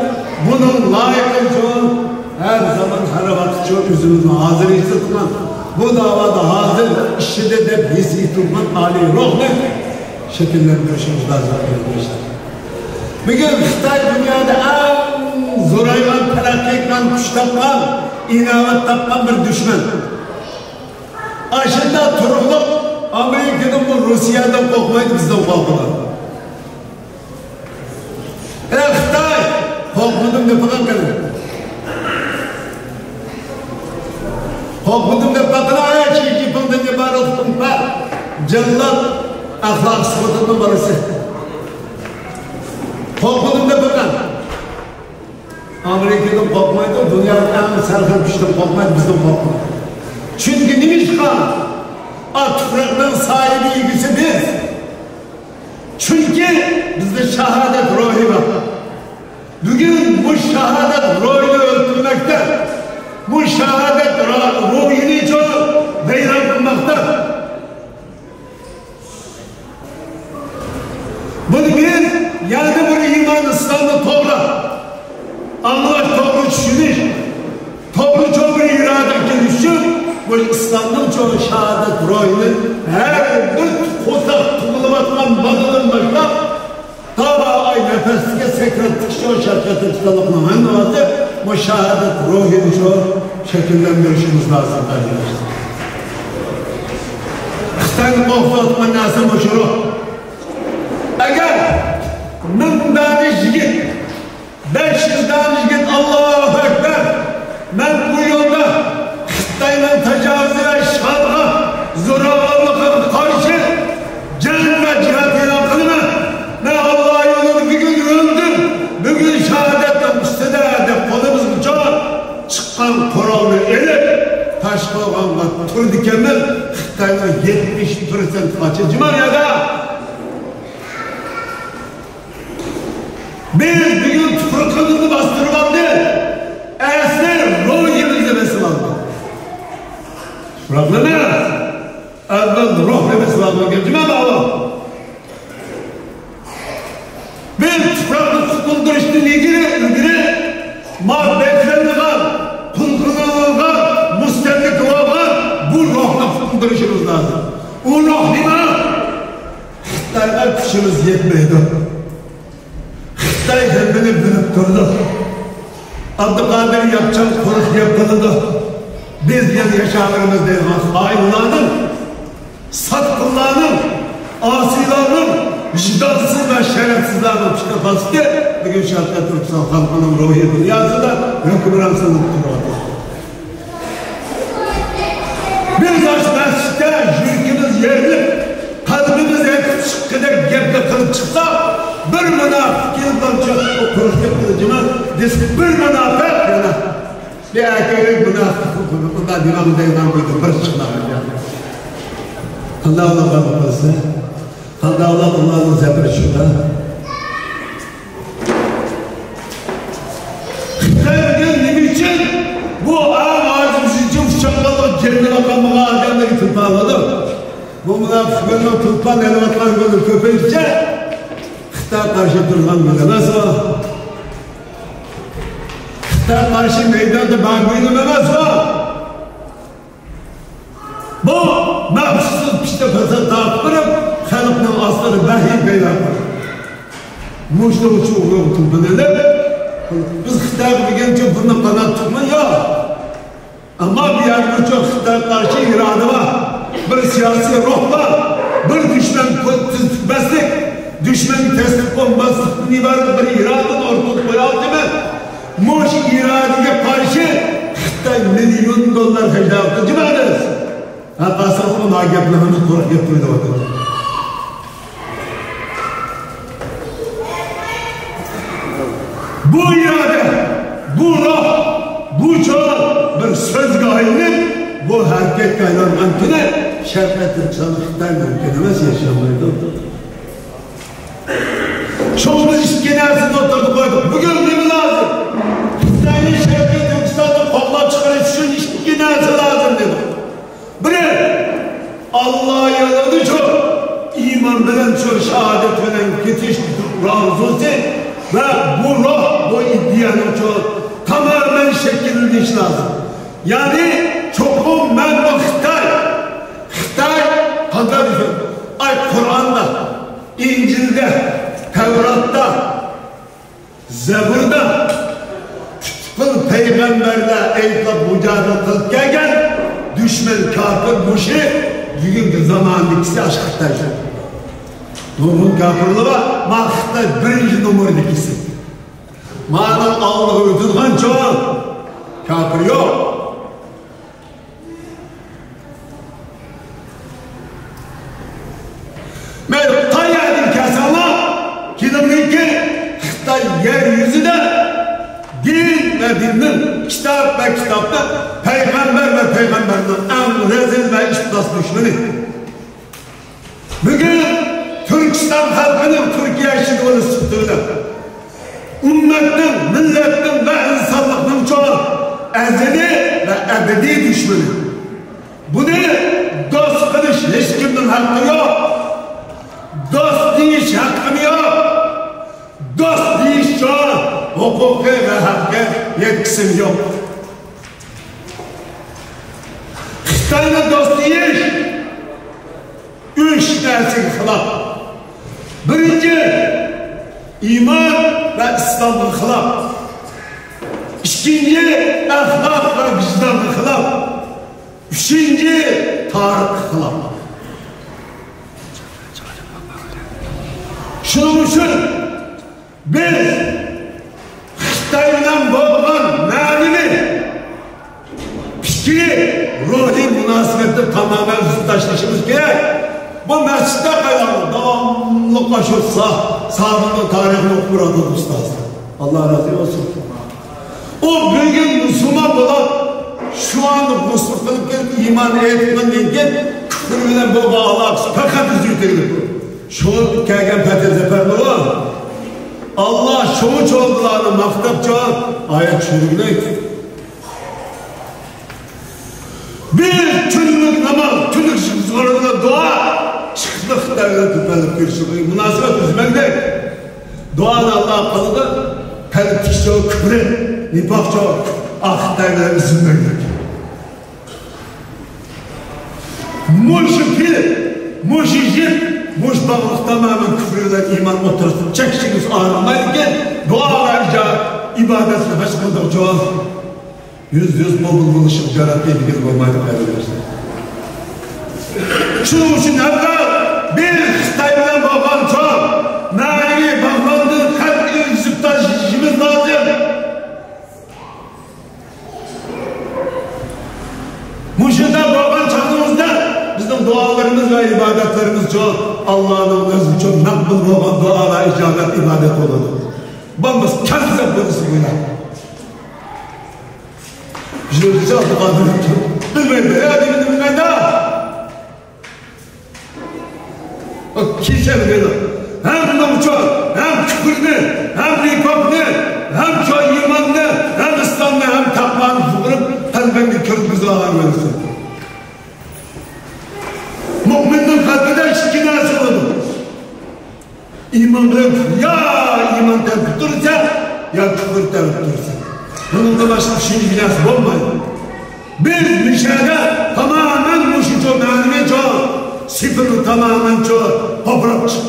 بۇنىڭ لايىقىنى ھەر زامان، ھەر ۋاقىتچۇ ئۆزىمىزنى ھازىر ھېس تۇتقان، بۇ داۋادا ھازىر ئىشلىدى دەپ ھېس تۇتقان ئالىي روھنى شەكىللەندۈرۈشىمىز لازىم، قېرىنداشلار. بۈگۈن خىتاي دۇنيادا ئەڭ زورايغان، تەرەققىي قىلغان، كۈچ تاپقان، ئىناۋەت تاپقان بىر دۈشمەن. ئاشۇنداق تۇرۇقلۇق ئامېرىكىدىنمۇ، روسىيەدىن قورقمايدۇ، بىزدىن قورقىدۇ. قىلغان قېنى؟ قورقمىدىم دەپ باققىنا، ئايا، شى جىپىڭدىن ئىبارەت خۇڭپەر، جاللات، ئەخلاق سۇپىتىنىڭ بالىسى. قورقمىدىم دەپ باققىنا. ئامېرىكىدىن قورقمايدۇ، دۇنيانىڭ ئەڭ سەرخىل كۈچىدىن قورقمايدۇ، بىزدىن قورقىدۇ. چۈنكى نېمىشقا؟ ئا تۇپراقنىڭ ساھىبى، ئىگىسى بىز. چۈنكى بىزدە شاھادەت روھى بار. بۈگۈن بۇ شاھادەت روھىنى ئۆلتۈرمەكتە، بۇ شاھادەت را-، روھىنى چوڭ ۋەيران قىلماقتا. بۇنى بىز يەنە بىر ئىمان ئىسلامنى توغرا ئاڭلاش، توغرا چۈشىنىش، توغرا چوڭ بىر ئىرادىگە كېلىش ئۈچۈن بۇ ئىسلامنىڭ چوڭ شاھادەت روھىنى ھەر بىر قورساق تۇغۇلۇۋاتقان بالىدىن باشلاپ، تا ئاي نەپەسكە سەكراتتىكىچە شەرقىي تۈركىستانلىقنىڭ ھەممىسى بۇ شاھادەت روھىنى شۇ شەكىللەندۈرۈشىمىز لازىم، قېرىنداشلار. خىتاينى قورقۇتۇۋاتقان نەرسە مۇشۇ روھ. ئەگەر مىڭ دانە يىگىت، بەش يۈز دانە يىگىت، ئاللاھۇ ئەكبەر، مەن بۇ يولدا خىتاينىڭ تاجاۋۇزى ۋە ئىشغالغا، زوراۋانلىقىغا قارشى جەڭ ۋە جىھاد ئېلان قىلىمەن. مەن ئاللا يولىدا بۈگۈن ئۆلدۈم، بۈگۈن شاھادەتنىڭ ئۈستىدە دەپ قولىمىزغا چىققان قورالنى ئېلىپ، تاشقورغانغا تۇرىدىكەنمىز. خىتاينىڭ يەتمىش پىرسەنت قاچا جىمار يەردە. بىز بۈگۈن تۇپرىقىمىزنى باستۇرۇۋالدى، ئەسلى روھىمىزنى بېسىۋالدى. تۇپراقنى ئەمەس، ئەۋۋەل روھنى بېسىۋالدى، جىمە باغلىق. بىز تۇپراقنى قۇتۇلدۇرۇشتىن ئىلگىرى، ئىلگىرى ما بەكرەنلىغان، قۇلغىنىلغان، مۇستەملىكە بولغان بۇ روھنى قۇتۇلدۇرۇشىمىز لازىم. ئۇ روھ نېمە؟ خىتايغا كۈچىمىز يەتمەيدۇ. خىتاي ھەممىنى بىلىپ تۇرىدۇ. ئابدۇقادىر ياپچان قۇرۇق گەپ قىلىدۇ. بىز يەنە ياشاۋېرىمىز دەيدىغان خائىنلارنىڭ، ساتقىنلارنىڭ، ئاسىيلارنىڭ، ۋىجدانسىز ۋە شەرەپسىزلەرنىڭ پىتنە پاسىتى بۈگۈن شەرقىي تۈركىستان خەلقىنىڭ روھىي دۇنياسىدا ھۆكۈمرانچىلىق قىلىۋاتىدۇ. بىز ئاشۇ مەسچىتتە يۈرىكىمىز يېرىلىپ، قەلبىمىز ئېقىپ چىققۇدەك گەپنى قىلىپ چىقساق، بىر مۇناپىق كېلىپ، بۇ قۇرۇق گەپ قىلىدىغان دېسە، بىر مۇناپىق يەنە بىر ئەركەك مۇناپىق، بۇنداق دېمەڭ دەيدىغان بىر چىقمىغان گەپ. قانداق قىلسا؟ قانداقلا ئۇلارنىڭ زەپىرى شۇدا. خىتاي بۈگۈن نېمە ئۈچۈن بۇ ئەڭ ئاجىز ئۈچۈن ئۇششاق بالىغا جېنىنى باقالمىغان ئادەملەرگە تىلپا ئالىدۇ؟ بۇ مۇناپىق گۆلنىڭ تىلپا ئېلىۋاتقان گۆلى كۆپەيتسە، خىتاي قارشى تۇرغان گۆل ئەمەس ئۇ. خىتاي قارشى مەيداندا بار گۆل ئەمەس ئۇ. بۇ مەخسۇس پىتنە پەساد تارتىپ بېرىپ، خەلقنىڭ ئاستىدا ۋەھىمە پەيدا قىلىدۇ. مۇشۇنىڭ ئۈچۈن ئۇلارغا تىلپا ئېلىپ، بىز خىتايغا دېگەنچە بۇنداق قانات تۇتماي، ياق. ئەمما بۇ يەردە بىر چوڭ خىتايغا قارشى ئىرادە بار، بىر سىياسىي روھ بار، بىر دۈشمەن تىز تىكمەسلىك، دۈشمەنگە تەسلىم بولماسلىقتىن ئىبارەت بىر ئىرادىنى ئورتىغا قويالىسىمىز. مۇشۇ ئىرادىگە قارشى خىتاي مىليون دوللار خەجلەۋاتىدۇ، جۇمادىس. ھە، قاساقلىق ما گەپلىرىمىز قۇرۇق گەپ تۇرۇۋاتىدۇ. بۇ ئىرادە، بۇ روھ، بۇ چوغ بىر سۆزگە ئايلىنىپ، بۇ ھەرىكەتكە ئايلانغان كۈنى شەرقىي تۈركىستاندا خىتاي مۇمكىن ئەمەس، ياشىيالمايدۇ. شۇڭا بىز ئىككى نەرسىنى ئوتتۇرىغا قويدۇق. بۈگۈن نېمە لازىم؟ خىتاينى شەرقىي تۈركىستاندا قوغلاپ چىقىرىش ئۈچۈن ئىككى نەرسە لازىم دېدۇق. بىرى، ئاللا يولىدا شۇ ئىمان بىلەن، شۇ شاھادەت بىلەن كېتىش ئارزۇسى ۋە بۇ روھ، بۇ ئىدىيەنىڭ شۇ تامامەن شەكىللىنىشى لازىم. يەنى چوقۇم مەن بۇ خىتاي، خىتاي قانداق دېسەم، ئاي قۇرئاندا، ئىنجىلدە، تەۋراتتا، زەبۇردا پۈتكۈل پەيغەمبەرلەر ئەيىبلەپ مۇجادىلە قىلىپ كەلگەن دۈشمەن كاپىر مۇشرىك بۈگۈنكى زاماندىكىسى ئاشۇ خىتاي. نۇرغۇن كاپىرلار بار، ما خىتاي بىرىنچى نومۇردىكىسى. مانىڭ ئالدىغا ئۆتىدىغانچۇ كاپىر يوق. مەيلى قايەردىن كەلسەڭلار، كېلىڭلاركى، خىتاي يەر يۈزىدە دىن ۋە دىننىڭ، كىتاب ۋە كىتابنىڭ، پەيغەمبەر ۋە پەيغەمبەرنىڭ ئەڭ رەزىل ۋە ئىپلاس دۈشمىنى. بۈگۈن تۈركىستان خەلقىنىڭ تۈركىيە ئىچىدە بولۇش سۈپىتى بىلەن ئۈممەتنىڭ، مىللەتنىڭ ۋە ئىنسانلىقنىڭچۇ ئەزەلىي ۋە ئەبەدىي دۈشمىنى. بۇنى دوست قىلىش ھېچكىمنىڭ ھەققى يوق. دوست دېيىش ھەققىم يوق. دوست دېيىشچۇ ھوقۇقى ۋە ھەققى ھېچكىمنىڭ يوق. خىتاينى دوست دېيىش ئۈچ نەرسىگە خىلاپ. بىرىنچى، ئىمان ۋە ئىسلامغا خىلاپ. ئىككىنچى، ئەخلاق ۋە ۋىجدانغا خىلاپ. ئۈچىنچى، تارىخقا خىلاپ. شۇنىڭ ئۈچۈن بىز خىتاي بىلەن بولغان مەنىۋى، پىكرىي، روھىي مۇناسىۋەتنى تامامەن ئۈزۈپ تاشلىشىمىز كېرەك. بۇ مەسچىتتە قايلاڭ داۋاملىق ئاشۇ سا-، سابىرنىڭ تارىخىنى ئوقۇپ باراتىدۇ ئۇستاز. ئاللا رازى بولسۇن. ئۇ بۈگۈن مۇسۇلمان بولۇپ، شۇ ئاندا غۇسۇل قىلىپ كېلىپ ئىمان ئېيتقاندىن كېيىن كۈفر بىلەن بولغان ئالاقىسى پەقەت ئۈزۈك تېگىلىپ. شۇ كەلگەن پەتھى زەپەرمۇ ئۇ. ئاللا شۇ چوغدىلارنى ماختاپچۇ ئايەت چۈشۈرگۈلۈك. بىر كۈنلۈك ناماز، كۈنلۈك زىكرى بىلەن دۇئا، چىقىشلىق دەۋرىدە تۆپەنلىك كۆرۈشۈشكە مۇناسىۋەت ئۈزمەكلىك. دۇئانى ئاللا قىلىدۇ، قەلبتىكىچۇ كۈفرى، نىپاقچۇ ئاق دەۋرىدە ئۈزۈلمەكلىك. مۇشۇ پىل، مۇشۇ يىپ، مۇشۇ باغلىق تامامەن كۈفرى بىلەن ئىمان ئوتتۇرىسىدا چەكچىگىسى ئايرىلمايدىكەن، دۇئا ۋە ئىجا-، ئىبادەتنى ھەج قىلدۇقچۇ. يۈز يۈز بولغىلى بولۇشۇپ جاراپ يېدىگىلى بولمايدۇ، قېرىنداشلار. شۇنىڭ ئۈچۈن ئەۋۋەل بىز خىتاي بىلەن بولغان چوڭ مەنىۋى باغلاندىن قەتئىي ئۈزۈپ تاشلىشىمىز لازىم. مۇشۇنداق بولغان چاغىمىزدا بىزنىڭ دۇئالىرىمىز ۋە ئىبادەتلىرىمىزچۇ ئاللانىڭ ئۆزىچۇ مەقبۇل بولغان دۇئا ۋە ئىجابەت ئىبادەت بولىدۇ. بولمىسا كەلسە بولسا بۇلار. بىزنىڭ رىجال دۇئالىرى بىلمەيدۇ، ھە، دېگىنى بىلمەيدۇ. كېسەل بېلىق. ھەم نوچۇر، ھەم كۈفرنى، ھەم نىپاقنى، ھەم چوڭ ئىماننى، ھەم ئىسلامنى، ھەم تەقۋانى سۇغۇرۇپ، قەلبىڭگە كىرگۈزۈۋالالمايسەن. مۇئمىننىڭ قەلبىدە ئىككى نەرسە بولىدۇ. ئىمان بىلەن يا ئىمان تەرىپىدە تۇرىسەن، يا كۈفر تەرىپىدە تۇرىسەن. بۇنىڭدىن باشقا ئۈچىنچى بىر نەرسە بولمايدۇ. بىز مۇشۇ يەردە تامامەن مۇشۇچۇ مەنىۋىچۇ سېپىلنى تامامەنچۇ قوپۇرۇپ چىق-،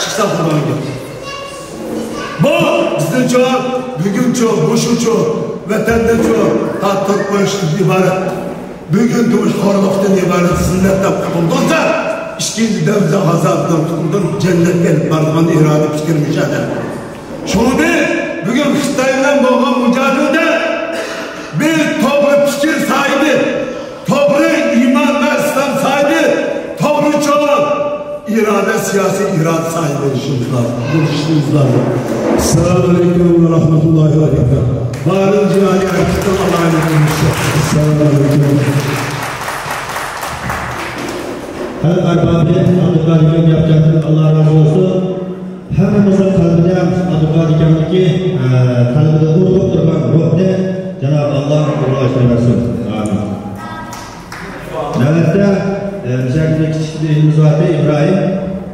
چىقساق بولىدىغان گەپ. بۇ بىزنىڭچۇ، بۈگۈنچۇ، مۇشۇچۇ، ۋەتەندىنچۇ، تا تۈركمەنىستاندىن ئىبارەت. بۈگۈن تۇرمۇش خورلۇقتىن ئىبارەت زىللەتتىن قۇتۇلدۇق، ئىككىنچى دەۋزە ئازابىدىن قۇتۇلدۇق، جەننەتكە ئېلىپ بارىدىغان ئىرادە پىكرى مۇشۇ ئادەم. شۇڭا بىز بۈگۈن خىتاي بىلەن بولغان مۇجادىلىدە بىز توغرا پىكىر ساھىبى، توغرا ئىمان ۋە ئىسلام ساھىبى، توغرا چوڭ ئىرادە، سىياسىي ئىرادە ساھىبى بولۇشىمىز لازىم، بولۇشىمىز لازىم. ئەسسالامۇ ئەلەيكۇم ۋە رەھمەتۇللاھى ۋە بەرىكاتۇھ. بارىنچى ئالىي ئەركىتىڭ ئالايلىق بولۇشى. ئەسسالامۇ ئەلەيكۇم. خەلق ئەربابى ئابدۇقادىرگە گەپ جەھەتتىن ئاللا رازى بولسۇن. ھەممىمىزنىڭ قەلبىدە ئابدۇقادىر ئاكامنىڭكى، ئە، قەلبىدە ئۇرغۇپ تۇرغان روھنى جانابى ئاللا ئۇرغۇشتۇرۇۋەرسۇن. ئامىن. نۆۋەتتە، ئە، بىزنىڭ كىچىك ئىنىمىز بار ئىدى، ئىبراھىم.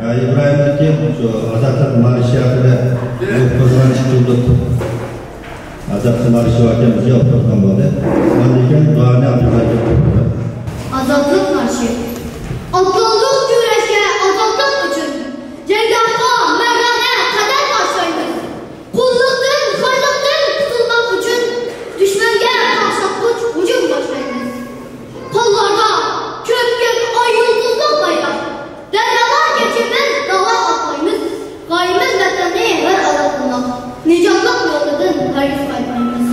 ئە، ئىبراھىمنىڭكى شۇ ئازادلىق مارشى ھەققىدە ئوقۇپ بولغان ئىككى يۇللۇق ئازادلىق مارشى باركەن، بىزگە ئوقۇپ بولغان بولدى. ئاندىن كېيىن دۇئانى ئابدۇقادىر ئوقۇپ بېرىدۇ. ئازادلىق مارشى. ئاتلاندۇق كۈرەشكە ئازادلىق ئۈچۈن، جەڭگاھقا مەردانە قەدەم تاشلايمىز. قۇللۇقتىن، خارلىقتىن قۇتۇلماق ئۈچۈن، دۈشمەنگە قاقشاتقۇچ ھۇجۇم باشلايمىز. قوللاردا كۆپكۆك ئاي يۇلتۇزلۇق بايراق، دەريالار كەچىمىز، داغلار ئاتلايمىز. غايىمىز ۋەتەننى ھەر ئالا قىلماق، نىجاتلىق يولىدىن ھەرگىز قايتمايمىز.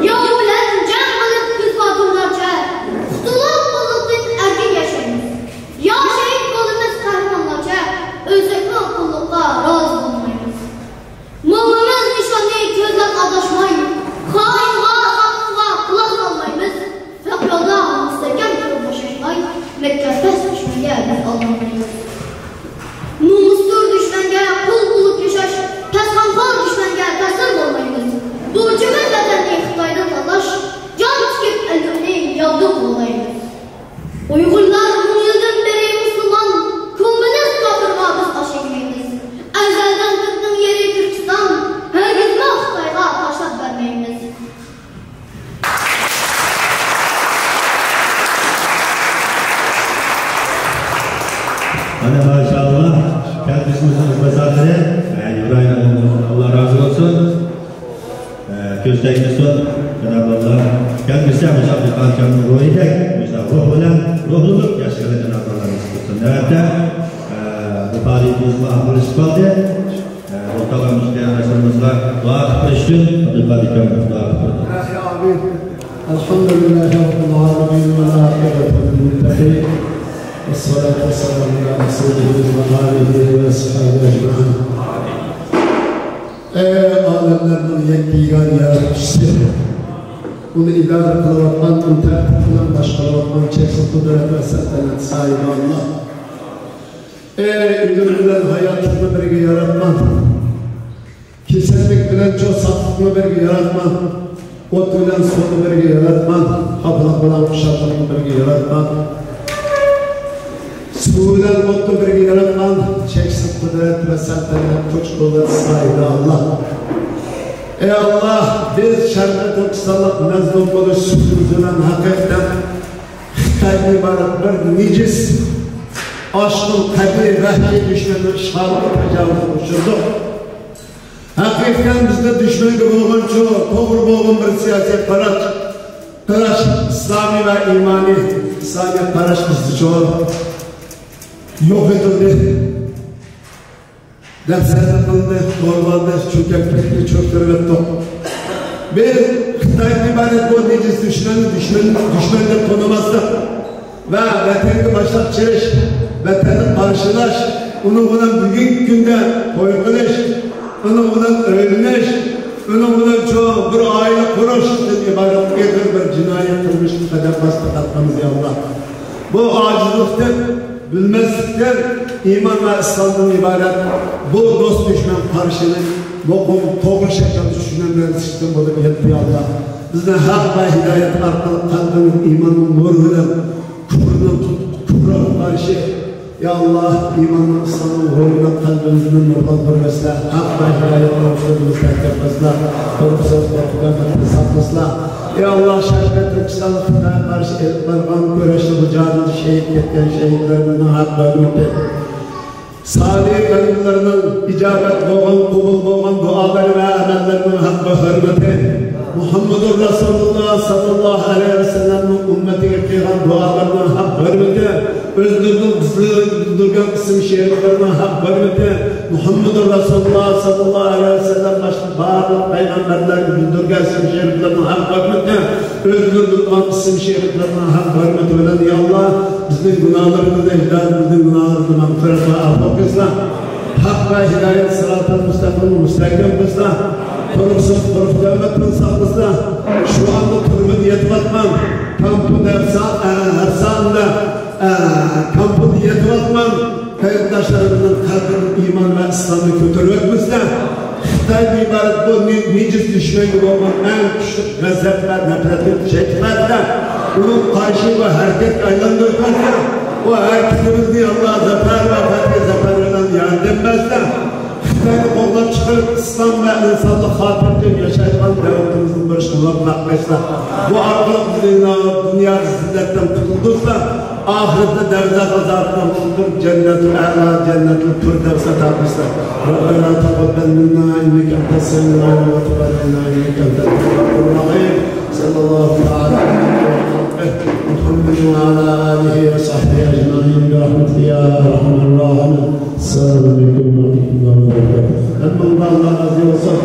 ياۋ بىلەن جەڭ قىلىپ كۈز باتۇرلارچە، قۇتۇلۇپ قۇللۇقتىن ئەركىن ياشايمىز. يا شېھىت بولىمىز قەھرىمانلارچە، ئۆلسەكمۇ قۇللۇققا رازى بولمايمىز. مۇڭىمىز نىشاننى كۆزلەپ ئاداشماي، خائىنغا، زالىمغا قۇلاق سالمايمىز. ھەق يولدا مۇستەھكەم تۇرۇپ باشاشماي، مەككە پەس دۈشمەنگە بىز ئالدانمايمىز. نومۇستۇر دۈشمەنگە قۇل بولۇپ ياشاش، پەسخانخور دۈشمەنگە تەسلىم بولمايمىز. بۇرچىمىز ۋەتەننى خىتايدىن تالاش، جان تىكىپ ئەللىكنى ياۋدىن قوغدايمىز. ئۇيغۇرلار مىڭ يىلدىن بېرى مۇسۇلمان، كوممۇنىست كاپىرغا بىز ئاش ئەگمەيمىز. ئەزەلدىن تۈركنىڭ يېرى تۈركىستان، ھەرگىزمۇ خىتايغا تاشلاپ بەرمەيمىز. مانا، ماشائاللا، كەلگۈسىمىزنىڭ ئىزباسارلىرى، ئە، ئىبراھىم ئوغلىمىز، ئاللا رازى بولسۇن. ئە، كۆز تەگمىسۇن، جانابى ئاللا. كەلگۈسى مۇشۇ ئابدۇقادىر ئاكامنىڭ روھىدەك، مۇشۇ روھ بىلەن روھلىنىپ ياشىغىلى جانابى ئاللا نېسىپ قىلسۇن. نۆۋەتتە، ئە، بۇ پائالىيىتىمىزمۇ ئاخىرلىشىپ قالدى. ئە، ئولتۇرغان مۇشۇ قېرىنداشلىرىمىزغا دۇئا قىلىپ بېرىش ئۈچۈن ئابدۇقادىر ئاكام دۇئا قىلىپ بېرىدۇ. ئامىن. الحمد لله رب العالمين، والعاقبة للمتقين، والصلاة والسلام على رسوله وآله وأصحابه أجمعين. ئەي ئالەملەرنىڭ يەككە يېگانە ياراتقۇچىسى، ئۇنى ئىدارە قىلىۋاتقان، ئۇنى تەرتىپ بىلەن باشقۇرۇۋاتقان چەكسىز قۇدرەت ۋە سەلتەنەت ساھىبى ئاللا. ئەي ئۆلۈم بىلەن ھاياتلىقنى بىرگە ياراتقان، كېسەللىك بىلەن چوڭ ساقلىقنى بىرگە ياراتقان، ئوت بىلەن سۇنى بىرگە ياراتقان، خاپىلىق بىلەن خۇشاللىقنى بىرگە ياراتقان، سۇ بىلەن ئوتنى بىرگە ياراتقان، چەكسىز قۇدرەت ۋە سەلتەنەت، كۈچ قۇۋۋەت ساھىبى ئاللا. ئەي ئاللا، بىز شەرقىي تۈركىستانلىق مەزلۇم بولۇش سۈپىتىمىز بىلەن ھەقىقەتەن خىتايدىن ئىبارەت بىر نىجىس، ئاشقۇن، قەبىھ، ۋەھشىي دۈشمەننىڭ ئىشغالىغا، تاجاۋۇزىغا ئۇچرىدۇق. ھەقىقەتەن بىزدە دۈشمەنگە بولغانچۇ توغرا بولغان بىر سىياسىي قاراش، قاراش، ئىسلامىي ۋە ئىمانىي، ئىسلامىي قاراش بىزدىچۇ يوق ئېتىلدى. دەپسەندە قىلدى، قورغاندى، چۆكەپ كەتتى، چۆكتۈرۈۋەتتۇق. بىز خىتايدىن ئىبارەت بۇ نىجىس دۈشمەننى دۈشمەن، دۈشمەن دەپ تونۇماسلىق ۋە ۋەتەنگە باشلاپ چىرىش، ۋەتەننى قارشىلاش، ئۇنىڭ بىلەن بۈگۈنكى كۈندە توي قىلىش، ئۇنىڭ بىلەن ئۆيلىنىش، ئۇنىڭ بىلەن چوڭ بىر ئائىلە قۇرۇشتىن ئىبارەت ئېغىر بىر جىنايى قىلمىشقا قەدەم باستۇق ھەققىمىز يا ئاللا. بۇ ئاجىزلىقتىن، بىلمەسلىكتىن، ئىمان ۋە ئىسلامدىن ئىبارەت بۇ دوست دۈشمەن قارىشىنى مۇقىم، توغرا شەكىلدە چۈشىنەلمەسلىكتىن بولۇپ يەتتى يا ئاللا. بىزنى ھەق ۋە ھىدايەت ئارقىلىق قەلبىمىز ئىماننىڭ نۇرى بىلەن كۇفرنىڭ تۇت-، كۇفرىغا قارشى، يا ئاللا، ئىماننىڭ، ئىسلامنىڭ نۇرى بىلەن قەلبىمىزنى نۇرلاندۇرۇۋەتسىلە، ھەق ۋە ھىدايەت يولىمىزنى مۇستەھكەم قىلسىلا، قورقۇسىز، قورقۇپ قىيامەتتىن ساقلىسىلا. يا ئاللا، شەرقىي تۈركىستانلىق خىتايغا قارشى ئېلىپ بارغان كۈرەشتە، مۇجاھىدىدە شېھىت كەتكەن شېھىتلىرىمىزنىڭ ھەق ھۆرمىتى، سالىھ قەلبلىرىنىڭ ئىجابەت بولغان، قوبۇل بولغان دۇئالىرى ۋە ئەمەللىرىنىڭ ھەق ۋە ھۆرمىتى، مۇھەممەدۇر رەسۇلۇللا ساللاللاھۇ ئەلەيھى ۋەسەللەمنىڭ ئۈممىتىگە قىلغان دۇئالىرىنىڭ ھەق ھۆرمىتى، ئۆزلىرىنىڭ بىزلەرگە بىلدۈرگەن ئىسىم شېرىپلىرىنىڭ ھەق ھۆرمىتى، مۇھەممەدۇر رەسۇلۇللا ساللاللاھۇ ئەلەيھى ۋەسەللەم باشقا بارلىق پەيغەمبەرلەرگە بىلدۈرگەن ئىسىم شېرىپلىرىنىڭ ھەق ھۆرمىتى، ئۆزلىرىگە بىلدۈرگەن ئىسىم شېرىپلىرىنىڭ ھەق ھۆرمىتى بىلەن، يا ئاللا، بىزنىڭ گۇناھلىرىمىزنى، ئەجدادىمىزنىڭ گۇناھلىرىنى مەغپىرەت ۋە ئەپۇ قىلسىلا. ھەق ۋە ھىدايەت سىراتىل مۇستەقىمنى مۇستەھكەم قىلسىلا. تۇرۇقسىز، قۇرۇق دۆلەتتىن ساقلىسىلا. شۇ ئاندا تۈرمىدە يېتىۋاتقان، كامپۇدا ھەر سا-، ئە، ھەر ساندا، ئە، كامپۇدا يېتىۋاتقان قېرىنداشلىرىمىزنىڭ قەلبىدىن ئىمان ۋە ئىسلامنى كۆتۈرۈۋەتمىسىلە. خىتايدىن ئىبارەت بۇ نى-، نىجىس دۈشمەنگە بولغان ئەڭ كۈچلۈك غەزەپ ۋە نەپرەتنى كۈچەيتىۋەتسىلە. ئۇنىڭغا قارشى بۇ ھەرىكەتكە ئايلاندۇرۇۋەتسىلە. بۇ ھەرىكىتىمىزنى ئاللا زەپەر ۋە پەتھى زەپەر بىلەن ياردەم بەرسىلە. خىتاينى قوغلاپ چىقىرىپ، ئىسلام ۋە ئىنسانلىق خاتىرجەم ياشايدىغان دۆلىتىمىزنى قۇرۇشقا مۇۋەپپەق قىلسىلا. بۇ ئارقىلىق بىزنى دۇنيا زىللەتتىن قۇتۇلدۇرسىلا. ئاخىرەتتە دەرزاخ ئازابىدىن قۇتۇلدۇرۇپ، جەننەتۇل ئەلا، جەننەتۇل پىردەۋسقا تارتسىلا. ربنا تقبل منا إنك أنت السميع العليم وتب علينا إنك أنت التواب الرحيم. صلى الله تعالى على خير خلقه محمد وعلى آله وصحبه أجمعين برحمتك يا أرحم الراحمين. السلام عليكم ورحمة الله وبركاته. ھەممىڭلارغا ئاللا رازى بولسۇن.